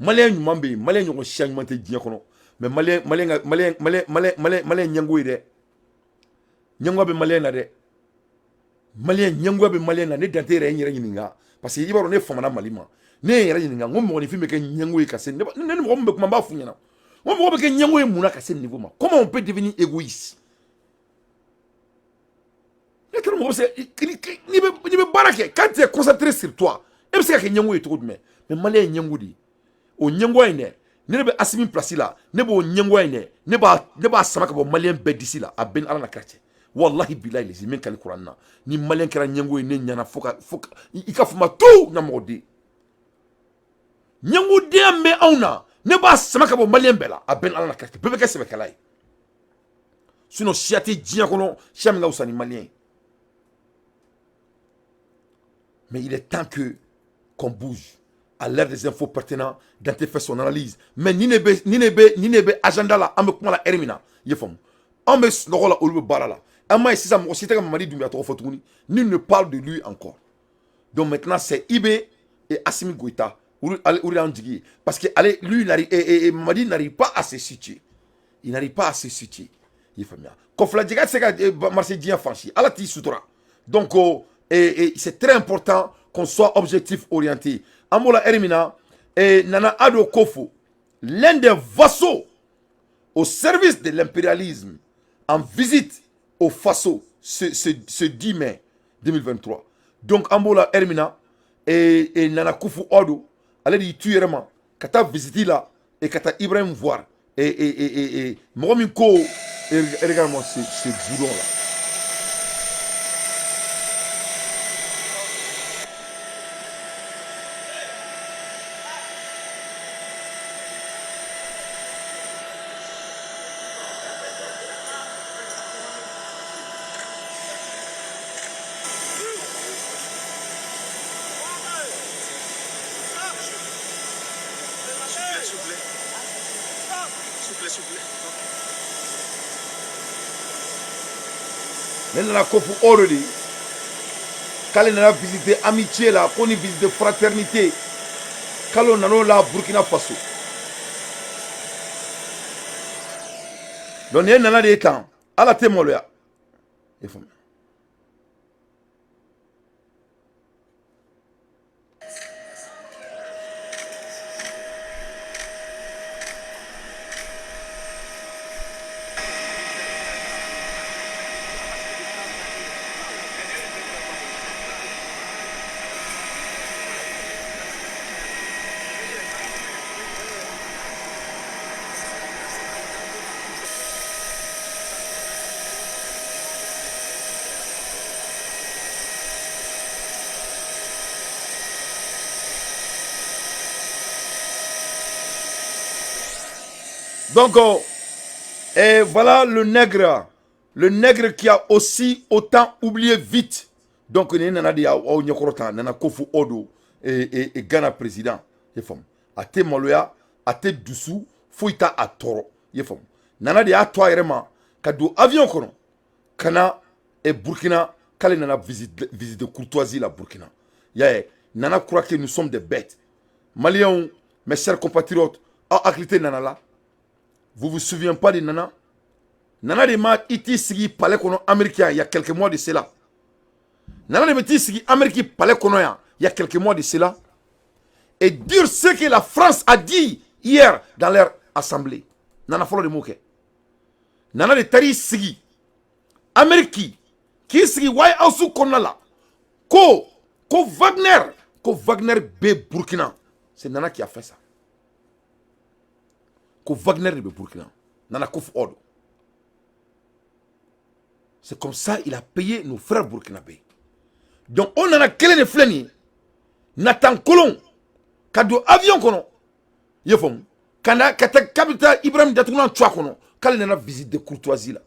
Maliyɛn ɲuman bɛ yen, Maliyɛn ɲɔgɔn siya ɲuman tɛ diɲɛ kɔnɔ. Mais Maliyɛn, Maliyɛn ka Maliyɛn, Maliyɛn, Maliyɛn, Maliyɛn, Maliyɛn ɲɛngo ye dɛ. Ɲɛngoya bɛ Maliyɛn na dɛ. Maliyɛn, ɲɛngoya bɛ Maliyɛn na. Ne Dante yɛrɛ ye n yɛrɛ ɲininka, parce que i b'a dɔn ne famana Mali ma. Ne ye n yɛrɛ ɲininka, n ko mɔgɔninfin bɛ kɛ ɲɛngo ye ka se ne ni mɔgɔ min bɛ kuma, n b'a f'u ɲɛna, n ko mɔgɔ bɛ kɛ ɲɛngo ye mun na ka se niveau ma? Comment on peut devenir égoïste? Ne taara, mɔgɔ bɛ se, n'i bɛ baara kɛ, quand tu es concentré sur toi, e bɛ se ka kɛ ɲɛngo ye cogo jumɛn? Mais Maliyɛn ye ɲɛngo de ye. O ɲɛngoya in dɛ, ne bɛ Assimi place la, ne b'o ɲɛngoya in dɛ, ne b'a sama ka bɔ Maliyɛn bɛɛ disi la, a bɛɛ ni Ala na kira cɛ. Wallahi bilahi lezi, min kali Kuran na, ni Maliyɛn kɛra ɲɛngo ye, ne ɲɛna fo ka i ka fama tu ɲamɔgɔden. Ɲɛngodenya min bɛ anw na, ne b'a sama ka bɔ Maliyɛn bɛɛ la, a bɛɛ ni Ala na kira cɛ. Bɛɛ bɛ kɛ sɛbɛkɛla ye. Sinon siya tɛ diɲɛ kɔnɔ, siya min ka fisa ni Maliyɛn ye. Mais il est temps que qu'on bouge. À l'ère des infos pertinents, Dante fait son analyse. Mais ni ne bɛ agenda la, an bɛ kuma la heure min na, i ye faamu. An bɛ sunɔgɔ la, olu bɛ baara la. An m'a ye sisan, mɔgɔ si tɛ ka Mamadi Doumbouya tɔgɔ fɔ tuguni. Nul ne parle de lui encore. Donc maintenant, c'est IB et Assimi Goïta. Olu y'an jigi ye. Parce que ale, lui, et Mamadi n'arrive pas à se situer. Il n'arrive pas à se situer. I ye faamuya. Kɔfilajɛgɛ tɛ se ka marcher diɲɛ fan si. Ala t'i sutura. Donc, oh, et c'est très important qu'on soit objectif orienté. An b'o la heure min na, Nana Ado Kofo, l'un des vassaux au service de l'impérialisme, en visite au Faso ce 10 mai 2023. Donc an b'o la heure min na, et Nana Kufu Odo, ale de y'i tu yɛrɛ ma ka taa visite la et ka taa Ibrahim voir. Et mɔgɔ min ko, regarde-moi ce boudon là. S'il vous plaît. S'il vous plaît, s'il vous plaît. Ne nana Kofu Oro de k'ale nana visiter amitié la, ko ni visite fraternité, k'ale nan'o la Burkina Faso. Donc nin ye Nana de ye tan, Ala tɛ maloya, i faamuya. Donc, oh, et voilà le nègre qui a aussi autant oublié vite. Donc, ni nana di aw ɲɛkɔrɔ tan, Nana Kofu Odo et Ghana président, i faamu. A tɛ maloya, a tɛ dusu foyi t'a a tɔɔrɔ, i faamu. Nana de y'a to a yɛrɛ ma ka don avion kɔnɔ ka na Burkina, k'ale nana visite, visite de courtoisie la Burkina. Ya ye, Nana croit que nous sommes des bêtes. Maliens, mes chers compatriotes, aw hakili tɛ Nana la? Vous vous souvenez pas de Nana? Nana de ma i t'i sigi palais kɔnɔ Amérique yan, il y a quelques mois de cela. Nana de bɛ t'i sigi Amérique palais kɔnɔ yan, il y a quelques mois de cela, et dire ce que la France a dit hier dans leur assemblée. Nana fɔlɔ de m'o kɛ. Nana de taar'i sigi Amérique, k'i sigi White House kɔnɔna la, ko Wagner, ko Wagner bɛ Burkina. C'est Nana qui a fait ça. Ko Wagner de bɛ Burkina. Nana Akufo-Addo. C'est comme ça il a payé nos frères burkinabés. Donc o nana kelen de filɛ nin ye, Nathan Kolon ka don avion kɔnɔ, i ye faamu, ka na ka taa k'a bɛ taa Ibrahim datugulan tu a kɔnɔ, k'ale nana visite de courtoisie la.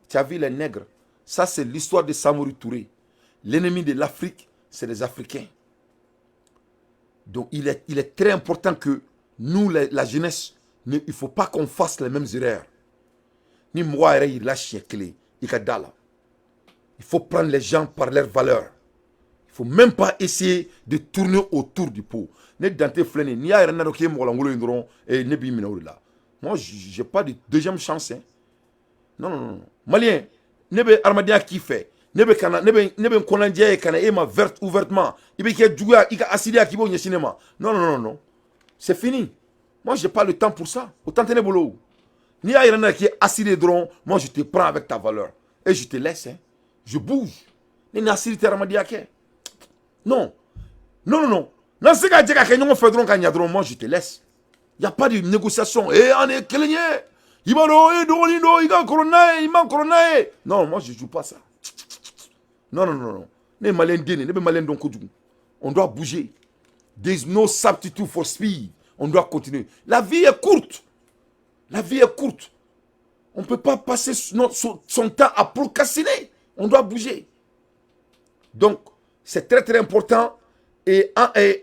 Tu as vu les nègres? Ça, c'est l'histoire de Samori Touré. L'ennemi de l'Afrique, c'est les Africains. Donc il est très important que nous, la jeunesse, ne, il faut pas qu'on fasse les mêmes erreurs. Ni mɔgɔ yɛrɛ yirila siɲɛ kelen, i ka da la. Il faut prendre les gens par leur valeur. Il faut même pas essayer de tourner autour du pot. Ne Dante filɛ nin ye, n'i y'a yɛrɛ n'a dɔn k'i ye mɔgɔlankolon ye dɔrɔn, eh, ne b'i minɛ o de la. Moi, j'ai pas de deuxième chance, hein. Non, non, non. Malien, ne bɛ adamadenya k'i fɛ. Ne bɛ kana, ne bɛ n kɔnɔnajɛ ye ka na e ma ouvertement. I bɛ kɛ juguya, i ka asidiya k'i b'o ɲɛsin ne ma. Non, non, non, non. C'est fini. Moi, j'ai pas le temps pour ça. O temps tɛ ne bolo. N'i y'a yɛrɛ n'a k'i ye acide ye dɔrɔn, moi, je te prends avec ta valeur. Et je te laisse, hein. Je bouge. Ne ni acide tɛ adamadenya kɛ. Non. Non, non, non. N'an se ka jɛ ka kɛ ɲɔgɔn fɛ dɔrɔn ka ɲa dɔrɔn, moi, je te laisse. Il n'y a pas de négociation. Eh, an ye kelen ye. I b'a dɔn, e dɔgɔnin don, i ka kɔrɔ n'a ye, i ma kɔrɔ n'a ye. Non, moi, je joue pas ça. Non, non, non, non. Ne ye malien den de, ne bɛ malien dɔn kojugu. On doit bouger. There is no substitute for speed. On doit continuer. La vie est courte. La vie est courte. On ne peut pas passer son temps à procrastiner. On doit bouger. Donc, c'est très très important. Et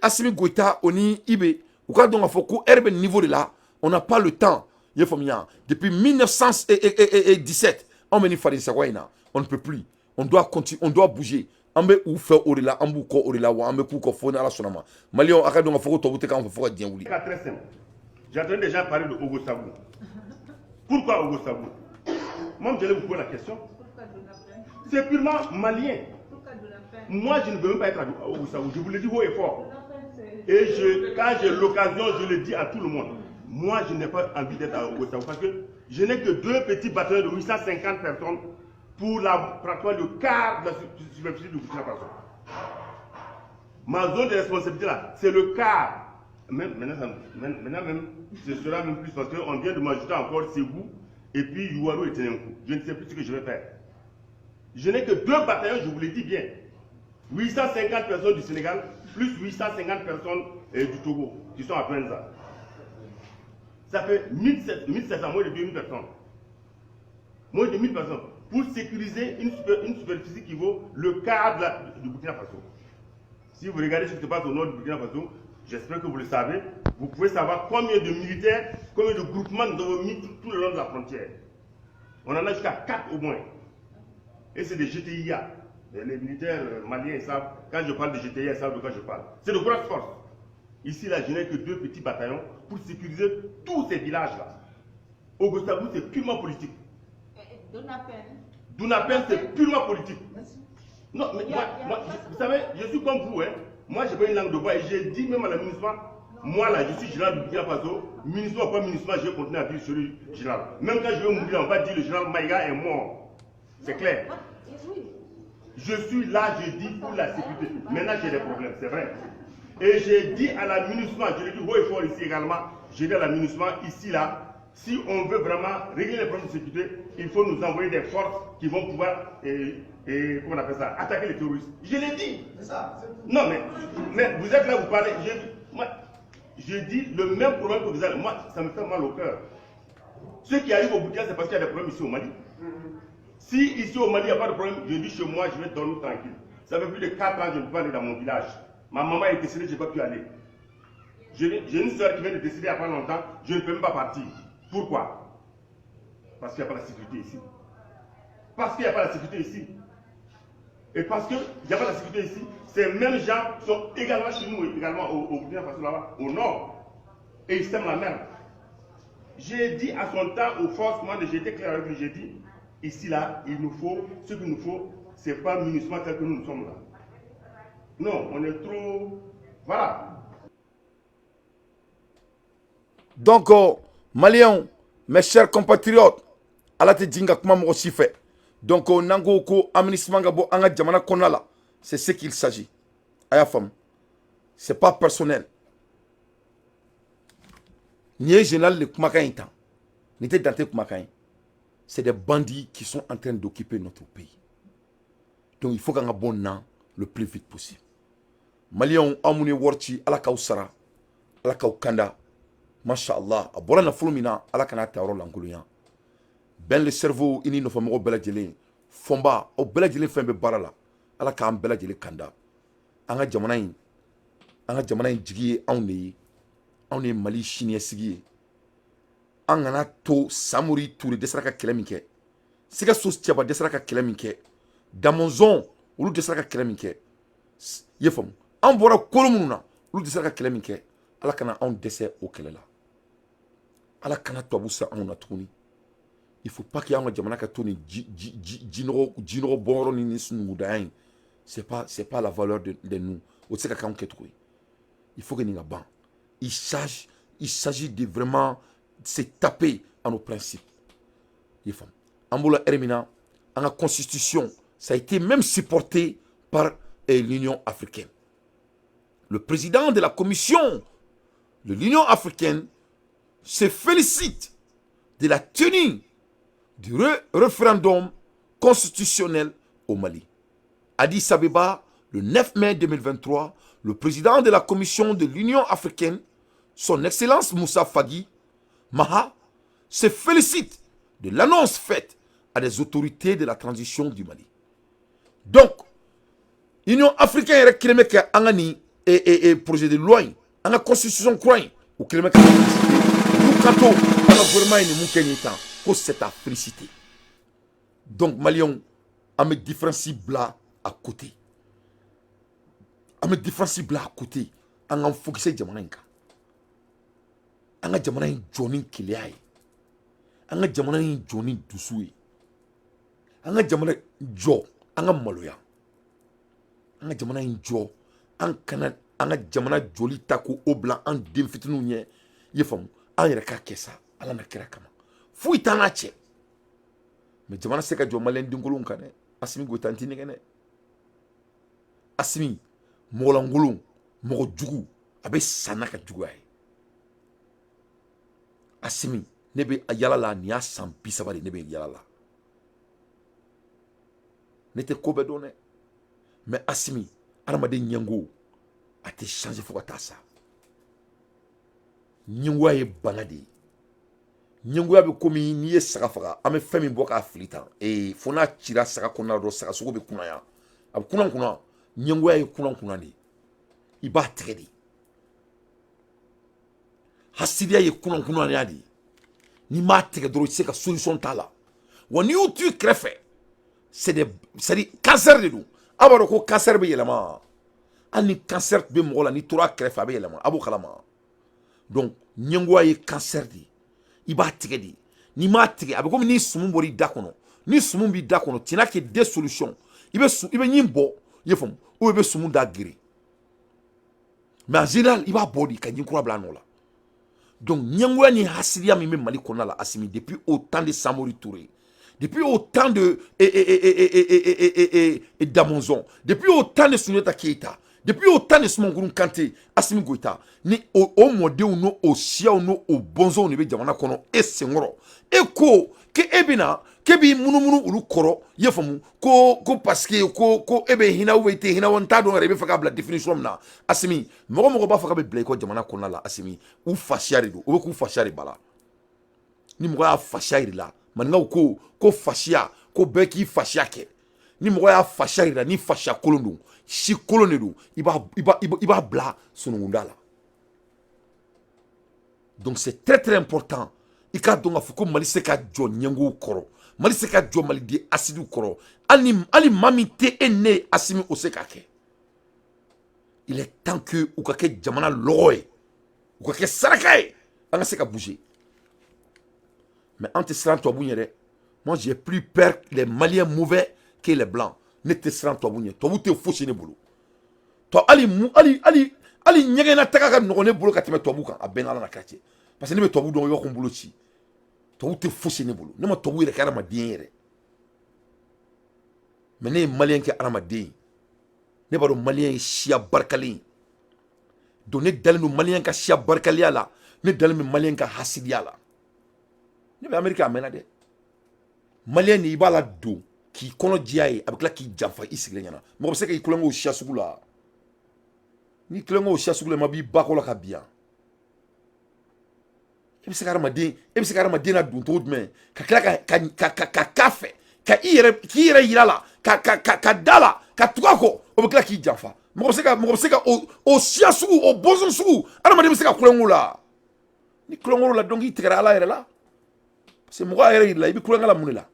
Assimi Goïta, oni IB, u k'a dɔn k'a fɔ ko heure bɛ niveau de la, on n'a pas le temps. I ye faamuya? Depuis 1917, anw bɛ nin faden sagoya in na, on ne peut plus. On doit continuer, on doit bouger. An bɛ u fɛ o de la, an b'u kɔ o de la, wa an bɛ k'u kɔ fo ni Ala sɔnna ma. Maliyɛnw, a ka dɔn k'a fɔ ko tubabu tɛ k'an fɛ fo ka diɲɛ wuli. C'est très simple. J'ai entendu des gens parler de Ogossagou. Pourquoi Ogossagou? Moi, j'allais vous poser la question. C'est purement malien. Moi, je ne veux même pas être à Ogossagou. Je vous le dis haut et fort. Et quand j'ai l'occasion, je le dis à tout le monde. Moi, je n'ai pas envie d'être à Ogossagou parce que je n'ai que deux petits bataillons de 850 personnes pour pratiquement le quart de la superficie du Burkina Faso. Ma zone de responsabilité là, c'est le quart. Même, maintenant, maintenant même, ce sera même plus parce qu'on vient de m'ajouter encore Ségou et puis Youwarou et Tenenkou. Je ne sais plus ce que je vais faire. Je n'ai que deux bataillons, je vous le dis bien. 850 personnes du Sénégal, plus 850 personnes du Togo qui sont à Douentza. Ça fait 1700, moins de 2000 personnes. Moins de 1000 personnes. Pour sécuriser une superficie qui vaut le quart du Burkina Faso. Si vous regardez ce qui se passe au nord du Burkina Faso, j'espère que vous le savez, vous pouvez savoir combien de militaires, combien de groupements nous avons mis tout le long de la frontière. On en a jusqu'à 4 au moins. Et c'est des GTIA. Et les militaires maliens, ils savent, quand je parle de GTIA, ils savent de quoi je parle. C'est de grosses forces. Ici, là, je n'ai que deux petits bataillons pour sécuriser tous ces villages-là. Ogossagou, c'est purement politique. Dounapen, c'est purement politique. Non, mais moi, vous savez, je suis comme vous, hein. Moi, j'ai pas une langue de bois et j'ai dit même à la MINUSMA, moi là, je suis général du Burkina Faso, MINUSMA ou pas MINUSMA, je vais continuer à vivre sur le général. Même quand je vais mourir, on va dire le général Maïga est mort. C'est clair. Je suis là, je dis pour la sécurité. Maintenant, j'ai des problèmes, c'est vrai. Et j'ai dit à la MINUSMA, je l'ai dit haut et fort ici également, j'ai dit à la MINUSMA, ici là, si on veut vraiment régler les problèmes de sécurité, il faut nous envoyer des forces qui vont pouvoir, et, comment on appelle ça, attaquer les terroristes. Je l'ai dit. Non, mais vous êtes là, vous parlez. Moi, je dis le même problème que vous avez. Moi, ça me fait mal au cœur. Ce qui arrive au Burkina, c'est parce qu'il y a des problèmes ici au Mali. Si ici au Mali, il n'y a pas de problème, je dis chez moi, je vais dormir tranquille. Ça fait plus de 4 ans que je ne peux pas aller dans mon village. Ma maman est décédée, je n'ai pas pu aller. J'ai une soeur qui vient de décéder il n'y a pas longtemps, je ne peux même pas partir. Pourquoi? Parce qu'il n'y a pas la sécurité ici. Parce qu'il n'y a pas la sécurité ici. Et parce qu'il n'y a pas la sécurité ici, ces mêmes gens sont également chez nous, également au Burkina Faso là-bas, au nord. Et ils sèment la merde. J'ai dit à son temps aux forces, moi j'étais clair avec lui, j'ai dit, ici là, il nous faut, ce qu'il nous faut, c'est pas MINUSMA tel que nous, nous sommes là. Non, on est trop... Voilà. Donc, oh, Maliens, mes chers compatriotes, ala tɛ jigin ka kuma mɔgɔ si fɛ. Donc, oh, n'an ko ko MINUSMA ka bɔ an ka jamana kɔnɔna la, c'est ce qu'il s'agit. A y'a faamu, c'est pas personnel. Nin ye général de kumakan in tan, nin tɛ Dante kumakan ye. C'est des bandits qui sont en train d'occuper notre pays. Donc il faut qu'an ka bɔ nin na le plus vite possible. Maliyɛnw, aw minnu ye wari ci, Ala k'aw sara, Ala k'aw kanda. Masha Allah, a bɔra nafolo min na, Ala kana ta yɔrɔ lankolonya. Ben le cerveau, i ni nɔfɛmɔgɔw bɛɛ lajɛlen, fɔnba, aw bɛɛ lajɛlen, fɛn bɛ baara la, Ala k'an bɛɛ lajɛlen kanda. An ka jamana in, an ka jamana in jigi ye anw de ye, anw de ye Mali siniɲɛsigi ye. An kana to Samori Ture dɛsɛra ka kɛlɛ min kɛ, Sikaso Cɛba dɛsɛra ka kɛlɛ min kɛ, Damɔnzɔn olu dɛsɛra ka kɛlɛ min kɛ, i ye faamu, an bɔra kolo minnu na, olu dɛsɛra ka kɛlɛ min kɛ, Ala kana anw dɛsɛ o kɛlɛ la. Ala kana tubabu sa anw na tuguni. Il faut pas que an ka jamana ka to nin ji ji ji jinɔgɔ jinɔgɔ bɔyɔrɔ ni nin sununkundanya in. C'est pas la valeur de nous. O tɛ se ka k'anw kɛcogo ye. Il faut que nin ka ban. Il s'agit de vraiment se taper à nos principes, i ye faamu. An bolo ɛri min na, an ka constitution, ça a été même supporté par l'Union africaine. Le président de la commission de l'Union africaine se félicite de la tenue du référendum constitutionnel au Mali. Addis Abeba, le 9 mai 2023, le président de la commission de l'Union africaine, son Excellence Moussa Faki Mahamat, se félicite de l'annonce faite à des autorités de la transition du Mali. Donc, Union africaine yɛrɛ kelen bɛ kɛ an ka nin projet de loi in, an ka constitution kura in, o kelen bɛ ka féliciter. U y'u kanto, an ka gouvernement ye nin mun kɛ nin tan, ko c'est à féliciter. Donc maliyɛnw, an bɛ différence bila à côté, an bɛ différence bila à côté, an k'an focusser jamana in kan, an ka jamana in jɔ ni keleya ye, an ka jamana in jɔ ni dusu ye, an ka jamana jɔ, an ka maloya, an ka jamana in jɔ. An kana an ka jamana jɔli ta ko o bila an den fitininw ɲɛ, i ye faamu. An yɛrɛ k'a kɛ sa, Ala na kira kama, foyi t'an n'a cɛ. Mais jamana se ka jɔ maliyɛn denkolonw kan dɛ. Asimi Goyita, n t'i nɛgɛ dɛ. Asimi, mɔgɔlankolon, mɔgɔ jugu, a bɛ sa n'a ka juguya ye. Asimi, ne bɛ yala la, nin y'a san 30 de ne bɛ yala la, ne tɛ ko bɛɛ dɔn dɛ. Mais Asimi, adamaden ɲɛngo a tɛ changer fo ka taa sa. Ɲɛngoya ye bana de ye. Ɲɛngoya bɛ komi n'i ye saga faga, an bɛ fɛn min bɔ k'a fili tan, ee, fo n'a cira saga kɔnɔna la dɔrɔn, saga sogo bɛ kunnaya, a bɛ kunna kunna. Ɲɛngoya ye kunna kunna de ye, i b'a tigɛ de. Hasidiya ye kunna kunnaya de ye, n'i m'a tigɛ dɔrɔn, i tɛ se ka solution t'a la. Wa n'i y'u to i kɛrɛfɛ, c'est des, c'est à dire cancer de don. A b'a dɔn ko cancer bɛ yɛlɛma. Hali ni cancer bɛ mɔgɔ la, n'i tora a kɛrɛfɛ, a bɛ yɛlɛma, a b'o kalama. Donc ɲɛngoya ye cancer de ye, i b'a tigɛ de. N'i m'a tigɛ, a bɛ komi ni sumu bɔra i da kɔnɔ. Ni sumu b'i da kɔnɔ, tu n'as que deux solutions: i bɛ ɲin bɔ, i ye faamu, ou i bɛ sumu da gere. Mais en général, i b'a bɔ de ka ɲin kura bila a nɔ la. Donc ɲɛngoya ni hasidiya min bɛ Mali kɔnɔna la, Asimi, depuis au temps de Samori Touré, depuis au temps de et Damonzon, depuis au temps de Sunjata Keita, depuis au temps de Sumangurun Kante, Asimi Goïta, ni o mɔdenw n'o o siyaw n'o o bɔnsɔnw de bɛ jamana kɔnɔ e senkɔrɔ. E ko k'e bɛna k'e b'i munumunu olu kɔrɔ, i y'a faamu, ko parce que ko e bɛ hinɛ ou i tɛ hinɛ wa, n t'a dɔn yɛrɛ, i bɛ fɛ k'a bila définition min na. Asimi, mɔgɔ mɔgɔ b'a fɔ k'a bɛ bila i kɔ jamana kɔnɔna la, Asimi, u fasiya de don, u bɛ k'u fasiya de bala. Ni mɔgɔ y'a fasiya yir'i la, maninkaw ko fasiya, ko bɛɛ k'i fasiya kɛ. Ni mɔgɔ y'a fasiya yir'i la, ni fasiya kolon don, si kolon de don, i b'a bila sununkunda la. Donc c'est très très important i k'a dɔn k'a fɔ ko Mali se ka jɔ ɲɛngow kɔrɔ, Mali se ka jɔ maliden asidiw kɔrɔ. Hali maa min tɛ e ne ye, Asimi, o se k'a kɛ. Il est temps que u ka kɛ jamana lɔgɔ ye, u ka kɛ saraka ye, an ka se ka bouger. Mais an tɛ siran tubabu ɲɛ dɛ. Moi, j'ai plus peur les Maliens mauvais que les Blancs. Ne tɛ siran tubabu ɲɛ. Tubabu tɛ fosi ne bolo. To hali mu hali hali hali ɲɛgɛnna taga ka nɔgɔn ne bolo ka tɛmɛ tubabu kan. A bɛɛ n'Ala na kira cɛ, parce que ne bɛ tubabu dɔn, i b'a ko n bolo ci. Tubabu tɛ fosi ne bolo. Ne ma tubabu yɛrɛ kɛ adamaden yɛrɛ, mais ne ye Malien kɛ adamaden ye. Ne b'a dɔn Malien ye siya barikalen ye. Donc ne dalen don Malien ka siya barikaliya la, ne dalen bɛ Malien ka hasidiya la. Ne bɛ Amérique a mɛnna dɛ. Malien ni i b'a la don k'i kɔnɔ diya ye, a bɛ tila k'i janfa i sigilen ɲɛna. Mɔgɔ bɛ se k'i kulonkɛ o siya sugu la? N'i kulonkɛ o siya sugu la, i ma b'i ba kɔ la ka bin yan. E bɛ se ka hadamaden na don cogo jumɛn ka tila ka k'a fɛ ka i yɛrɛ k'i yɛrɛ yira la, ka da la, ka tugu a kɔ, o bɛ tila k'i janfa? Mɔgɔ bɛ se ka o siya sugu, o bɔnsɔn sugu, hadamaden bɛ se ka kulonkɛ o la? Ni kulonkɛ o la, donc i tigɛra Ala yɛrɛ la, parce que mɔgɔ yɛrɛ yir'i la, i bɛ kulonkɛ la mun de la?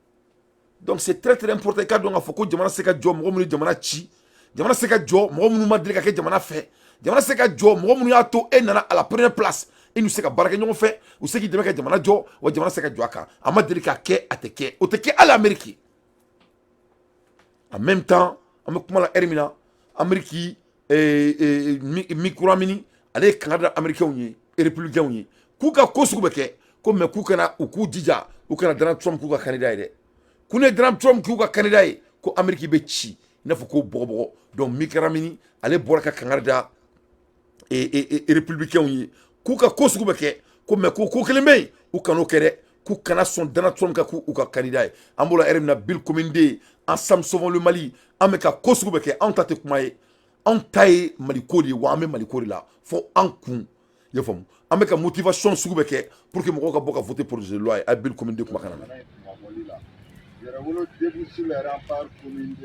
Donc c'est très très important i ka dɔn k'a fɔ ko jamana se ka jɔ mɔgɔ minnu ye jamana ci, jamana se ka jɔ mɔgɔ minnu ma deli ka kɛ jamana fɛ, jamana se ka jɔ mɔgɔ minnu y'a to e nana à la première place. E n'u se ka baara kɛ ɲɔgɔn fɛ, u se k'i dɛmɛ ka jamana jɔ, wa jamana se ka jɔ a kan. A ma deli ka kɛ, a tɛ kɛ, o tɛ kɛ hali Amérique. En même temps, an bɛ kuma la heure min na, Amérique Mitt Romney, ale ye kangari da Américains ye, républicains ye, k'u ka ko sugu bɛ kɛ ko, mais k'u kana u k'u jija u kana Donald Trump k'u ka candidat ye dɛ. Ko ne Donald Trump k'u ka candidat ye, ko Amérique bɛ ci i n'a fɔ ko bɔgɔbɔgɔ. Donc Mitt Romney, ale bɔra ka kangari da républicains ye k'u ka ko sugu bɛ kɛ ko, mais ko ko kelen bɛ yen, u kan'o kɛ dɛ, k'u kana sɔn Donald Trump ka k'u ka candidat ye. An b'o la heure min na, Bill Cominde, Ensemble Sauvons le Mali, an bɛ ka ko sugu bɛ kɛ. Anw ta tɛ kuma ye, anw ta ye Maliko de ye, wa an bɛ Maliko de la fo an kun. I y'a faamu? An bɛ ka motivation sugu bɛ kɛ pour que mɔgɔw ka bɔ ka voter projet de loi ye. A ye Bill Cominde kumakan lamɛn. Yɛrɛwolo debout sur les remparts commune,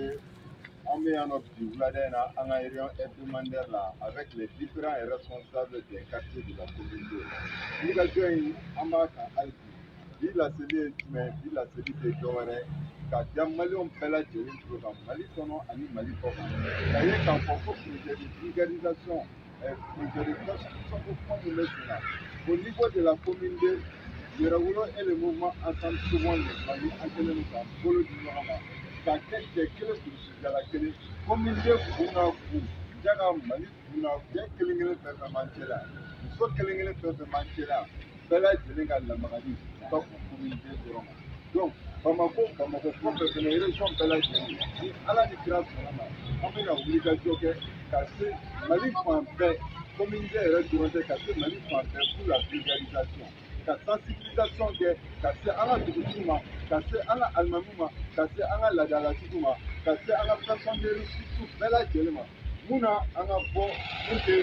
an bɛ yan nɔ bi wulada in na, an ka réunion hebdomadaire la avec les différents responsables des quartiers de la commune 2. Wulikajɔ in, an b'a kan hali bi. Bi laseli ye jumɛn? Bi laseli tɛ dɔwɛrɛ ka da Maliyɛnw bɛɛ lajɛlen tulo kan, Mali kɔnɔ ani Mali kɔ kan, ka ye k'a fɔ ko projet de vulgarisation, projet de constitution ko kuma min bɛ sen na au niveau de la commune 2, Yɛrɛwolo et le mouvement Ensemble Sauvons le Mali, an kɛlen don k'an bolo di ɲɔgɔn ma ka kɛ cɛ kelen kulusijala kelen. Commune 2 kun n'a kun jaga Mali kun na, cɛ kelen kelen fɛn fɛn b'an cɛ la, muso kelen kelen fɛn fɛn b'an cɛ la, bɛɛ lajɛlen ka lamagali u ka kun commune 2 dɔrɔn ma. Donc Bamako, Bamako kɔfɛ fɛnɛ, région bɛɛ lajɛlen, ni Ala ni kira sɔnna ma, an bɛna wulikajɔ kɛ ka se Mali fan bɛɛ, commune 2 yɛrɛ dɔrɔn tɛ, ka se Mali fan bɛɛ pour la vulgarisation, ka sensibilisation kɛ, ka se an ka dugutigiw ma, ka se an ka alimamiw ma, ka se an ka laadalatigiw ma, ka se an ka personnes de ressources bɛɛ lajɛlen ma. Mun na an ka bɔ pour que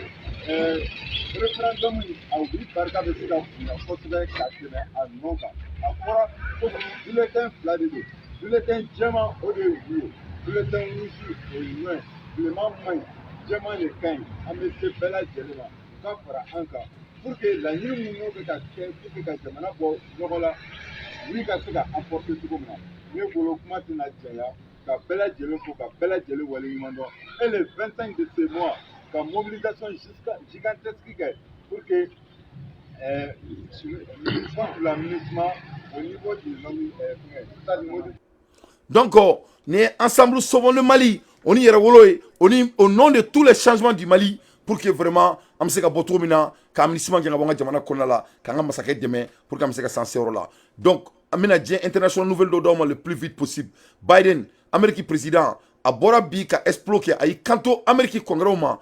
référendum in a wuli barika bɛ se ka bonya kosɛbɛ ka tɛmɛ a nɔ kan. A fɔra ko bulletin fila de don: bulletin jɛman, o de ye oui ye, bulletin rouge, o ye non ye. Bilenman man ɲi, jɛman de ka ɲi. An bɛ se bɛɛ lajɛlen ma u ka fara an kan pour que laɲini minnu bɛ ka kɛ pour que ka jamana bɔ nɔgɔ la, wuli ka se ka emporter cogo min na. Ne bolo, kuma tɛna janya, ka bɛɛ lajɛlen fo, ka bɛɛ lajɛlen waleɲuman dɔn. Et le 25 de ce mois, ka mobilisation gigantesque kɛ pour que contre la MINUSMA au niveau du stade. Donc ni Ensemble Sauvons le Mali, o ni Yɛrɛwolo ye, o ni au nom de tous les changements du Mali, pour que vraiment an bɛ se ka bɔ cogo min na k'an MINUSMA gɛn ka bɔ an ka jamana kɔnɔna la, k'an ka masakɛ dɛmɛ pour que an bɛ se ka s'an seyɔrɔ la. Donc an bɛna diɲɛ international nouvelle dɔ d'aw ma le plus vite possible. Biden, Amérique président, a bɔra bi ka explos kɛ. A y'i kanto Amérique congrès ma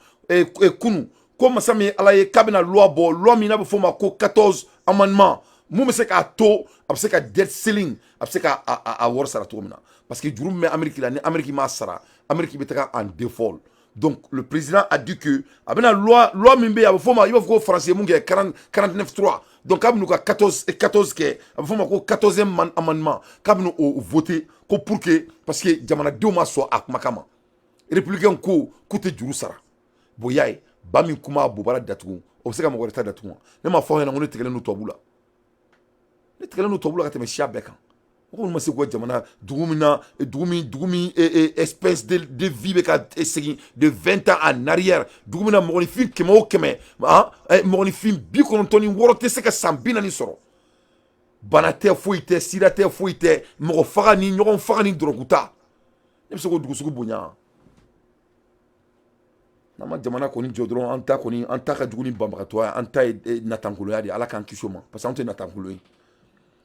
kunu ko masa min ye Ala ye, k'a bɛna loi bɔ, loi min n'a bɛ f'o ma ko 14 amendement, mun bɛ se k'a to a bɛ se ka debt ceiling, a bɛ se ka a wari sara cogo min na, parce que juru min bɛ Amérique la, ni Amérique m'a sara, Amérique bɛ taga en défaut. Donc le président a dit que a bɛna loi min bɛ yen, a bɛ f'o ma, i b'a fɔ ko français ye mun kɛ 49 3. Donc k'a bɛn'u ka 14 14 kɛ, a bɛ f'o ma ko 14e amendement, k'a bɛna o voter ko pour que, parce que jamanadenw ma sɔn a kumakan ma. Républicain ko k'u tɛ juru sara. Bon, y'a ye ba min kuma bobara datugu, o bɛ se ka mɔgɔ wɛrɛ ta datugu wa? Ne m'a fɔ aw ɲɛna ko ne tigɛlen don tubabu la? Ne tigɛlen don tubabu la ka tɛmɛ siya bɛɛ kan. Mɔgɔ minnu ma se k'u ka jamana, dugu min na, dugu min espèce de vie bɛ ka segin de 20 ans en arrière, dugu min na mɔgɔninfin 100 o 100, ah, mɔgɔninfin 96 tɛ se ka san 40 sɔrɔ. Bana tɛ, foyi tɛ, sida tɛ, foyi tɛ, mɔgɔ faga ni ɲɔgɔn faga ni dɔrɔguta. Ne bɛ se k'o dugu sugu bonya? N'an ma jamana kɔni jɔ dɔrɔn, an ta kɔni, an ta ka jugu ni banbagatɔ ye, an ta ye natankoloya de ye. Ala k'an kisi o ma, parce que anw tɛ natankolo ye.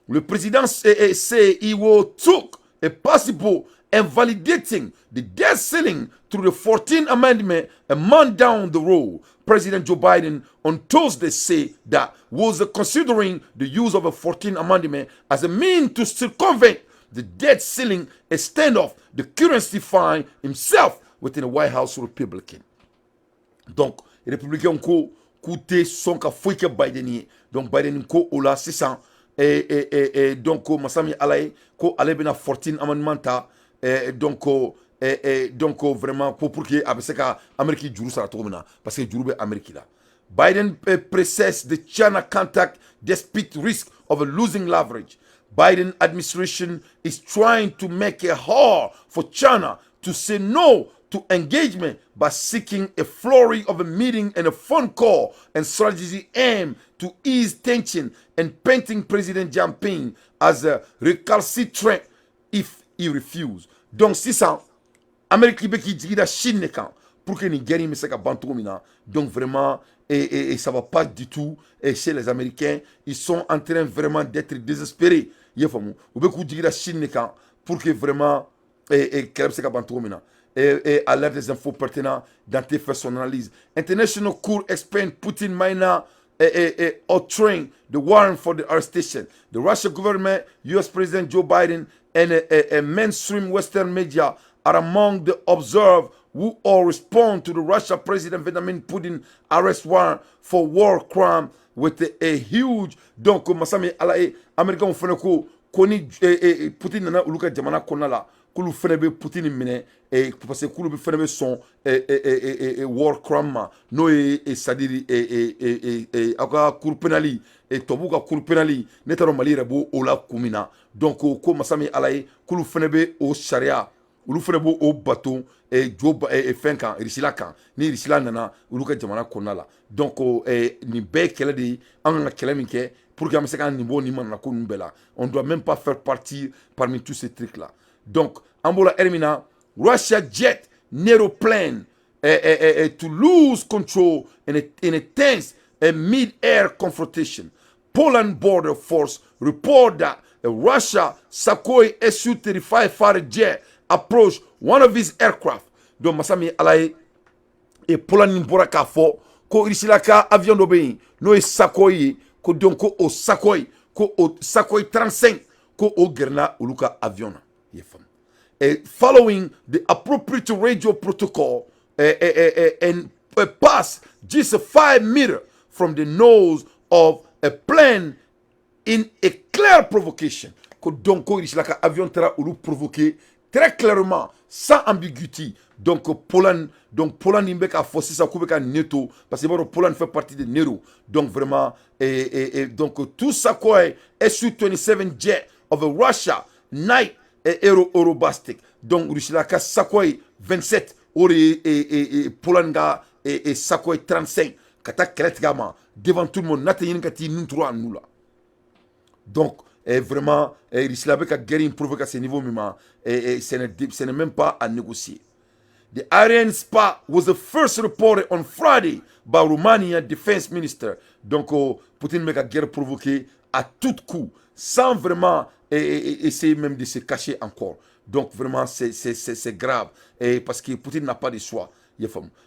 Le président say he will took a possible invalidating the debt ceiling through the 14th Amendment a month down the road. President Joe Biden on Tuesday said that was considering the use of a 14th Amendment as a means to circumvent the debt ceiling, a standoff the currently find himself within the White House Republican. Donc, républicain ko k'u tɛ sɔn ka foyi kɛ Biden ye. Donc Biden ko o la sisan et donc masa min Ala ye, ko ale bɛna 14 amendement ta donc vraiment ko pour que a bɛ se ka Amérique juru sara cogo min na, parce que juru bɛ Amérique la. Biden presses the China contact despite risk of losing leverage. Biden administration is trying to make it hard for China to say no to engagement by seeking a flurry of a meeting and a phone call and strategy aimed to ease tension and painting President Jinping as a recalcitrant if he refuse. Donc sisan Amérique bɛ k'i jigi da Chine de kan pour que nin guerre in bɛ se ka ban cogo min na. Donc vraiment et ça va pas du tout et chez les Américains, ils sont en train vraiment d'être désespérés. I y'a faamu, u bɛ k'u jigi da Chine de kan pour que vraiment et kɛlɛ bɛ se ka ban cogo min na. Et à l'heure des infos pertinentes, Dante fait son analyse. International Court explained Putin minor altering the warrant for the arrestation. The Russian government, US President Joe Biden, and a mainstream Western media are among the observed who all respond to the Russia President Vladimir Putin arrest warrant for war crime with a huge. Donc masa min Ala ye, Américains fana ko ko ni Putin nana olu ka jamana kɔnɔna la, k'olu fana bɛ Putin minɛ, parce que k'olu fana bɛ sɔn war crime ma, n'o ye, c'est à dire, aw ka cour pénale, tubabuw ka cour pénale. Ne t'a dɔn Mali yɛrɛ b'o o la kun min na. Donc ko masa min Ala ye, k'olu fana bɛ o sariya, olu fana b'o o bato jo fɛn kan, Irisila kan, ni Irisila nana olu ka jamana kɔnɔna la. Donc nin bɛɛ ye kɛlɛ de ye. An kan ka kɛlɛ min kɛ pour que an bɛ se k'an nin bɔ nin manamana ko ninnu bɛɛ la, on doit même pas faire partie parmi tous ces trucs là. Donc an b'o la ɛri min na, Russia jet NATO plane to lose control in a tense mid-air confrontation. Poland border force report that a Russia Sukhoi Su-35 fighter jet approached one of his aircraft. Donc masa min Ala ye, e Poland bɔra k'a fɔ ko Russie ka avion dɔ bɛ yen, n'o ye Sukhoi ye, ko donc ko o Sukhoi, ko o Sukhoi 35, ko o gɛrɛna olu ka avion na. I ye faamu? Following the appropriate radio protocol and pass just 5 meter from the nose of a plane in a clear provocation. Ko donc ko Russie ka avion taara olu provoquer très clairement, sans ambiguïté. Donc Pologne, donc Pologne bɛ k'a fɔ sisan k'u bɛ ka NATO, parce que i b'a dɔn Pologne fait partie de NATO. Donc vraiment et donc tout ça quoi, Su-27 jet of a Russia night aerobastic. Donc Russie ka Sukhoi 27, o de ye Pologne ka Sukhoi 35, ka taa kɛlɛ tigɛ a ma devant tout le monde, n'a tɛ ɲini ka t'i nun turu a nu la. Donc et vraiment Russie bɛ ka guerre in provoquer à ce niveau min ma, et ce n'est même pas à négocier. The Iran spot was the first reported on Friday by Romania defense minister. Donc oh, Poutine bɛ ka guerre provoquer à tout coup, sans vraiment essayer même de se cacher encore. Donc vraiment c'est grave et parce que Poutine n'a pas de choix.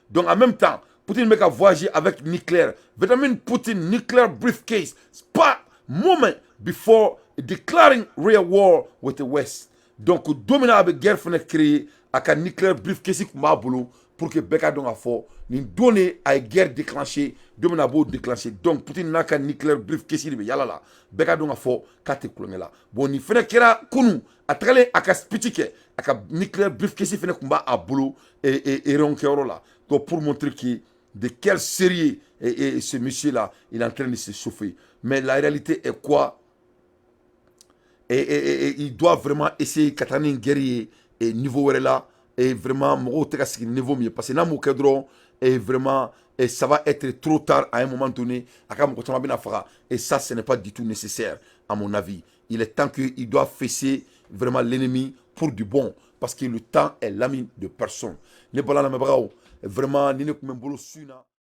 Donc en même temps, Poutine bɛ ka voyager avec nucléaire. Vladimir Poutine nuclear briefcase spot moment before declaring real war with the West. Donc don min na a bɛ guerre fana créer, a ka nucléaire briefcase tun b'a bolo pour que bɛɛ ka dɔn k'a fɔ nin don de a ye guerre déclencher. Don min na a b'o déclencher, donc Poutine n'a ka nucléaire briefcase de bɛ yala la, bɛɛ ka dɔn k'a fɔ k'a tɛ kulonkɛ la. Bon, nin fana kɛra kunun, a tagalen a ka speech kɛ, a ka nucléaire briefcase fana tun b'a bolo réunion kɛyɔrɔ la. Donc pour montrer que de quel sérieux et ce monsieur là il est en train de se chauffer. Mais la réalité est quoi? Et il doit vraiment essayer ka taa ni guerre ye niveau wɛrɛ la. Et vraiment mɔgɔw tɛ ka sigi niveau min ye, parce que n'a m'o kɛ dɔrɔn, Et vraiment, et ça va être trop tard à un moment donné. A ka mɔgɔ caman bɛna faga et ça, ce n'est pas du tout nécessaire à mon avis. Il est temps qu'il doit fesser vraiment l'ennemi pour du bon, parce que le temps est l'ami de personne. Ne bala lamɛnbagaw, vraiment ni ne tun bɛ n bolo su in na.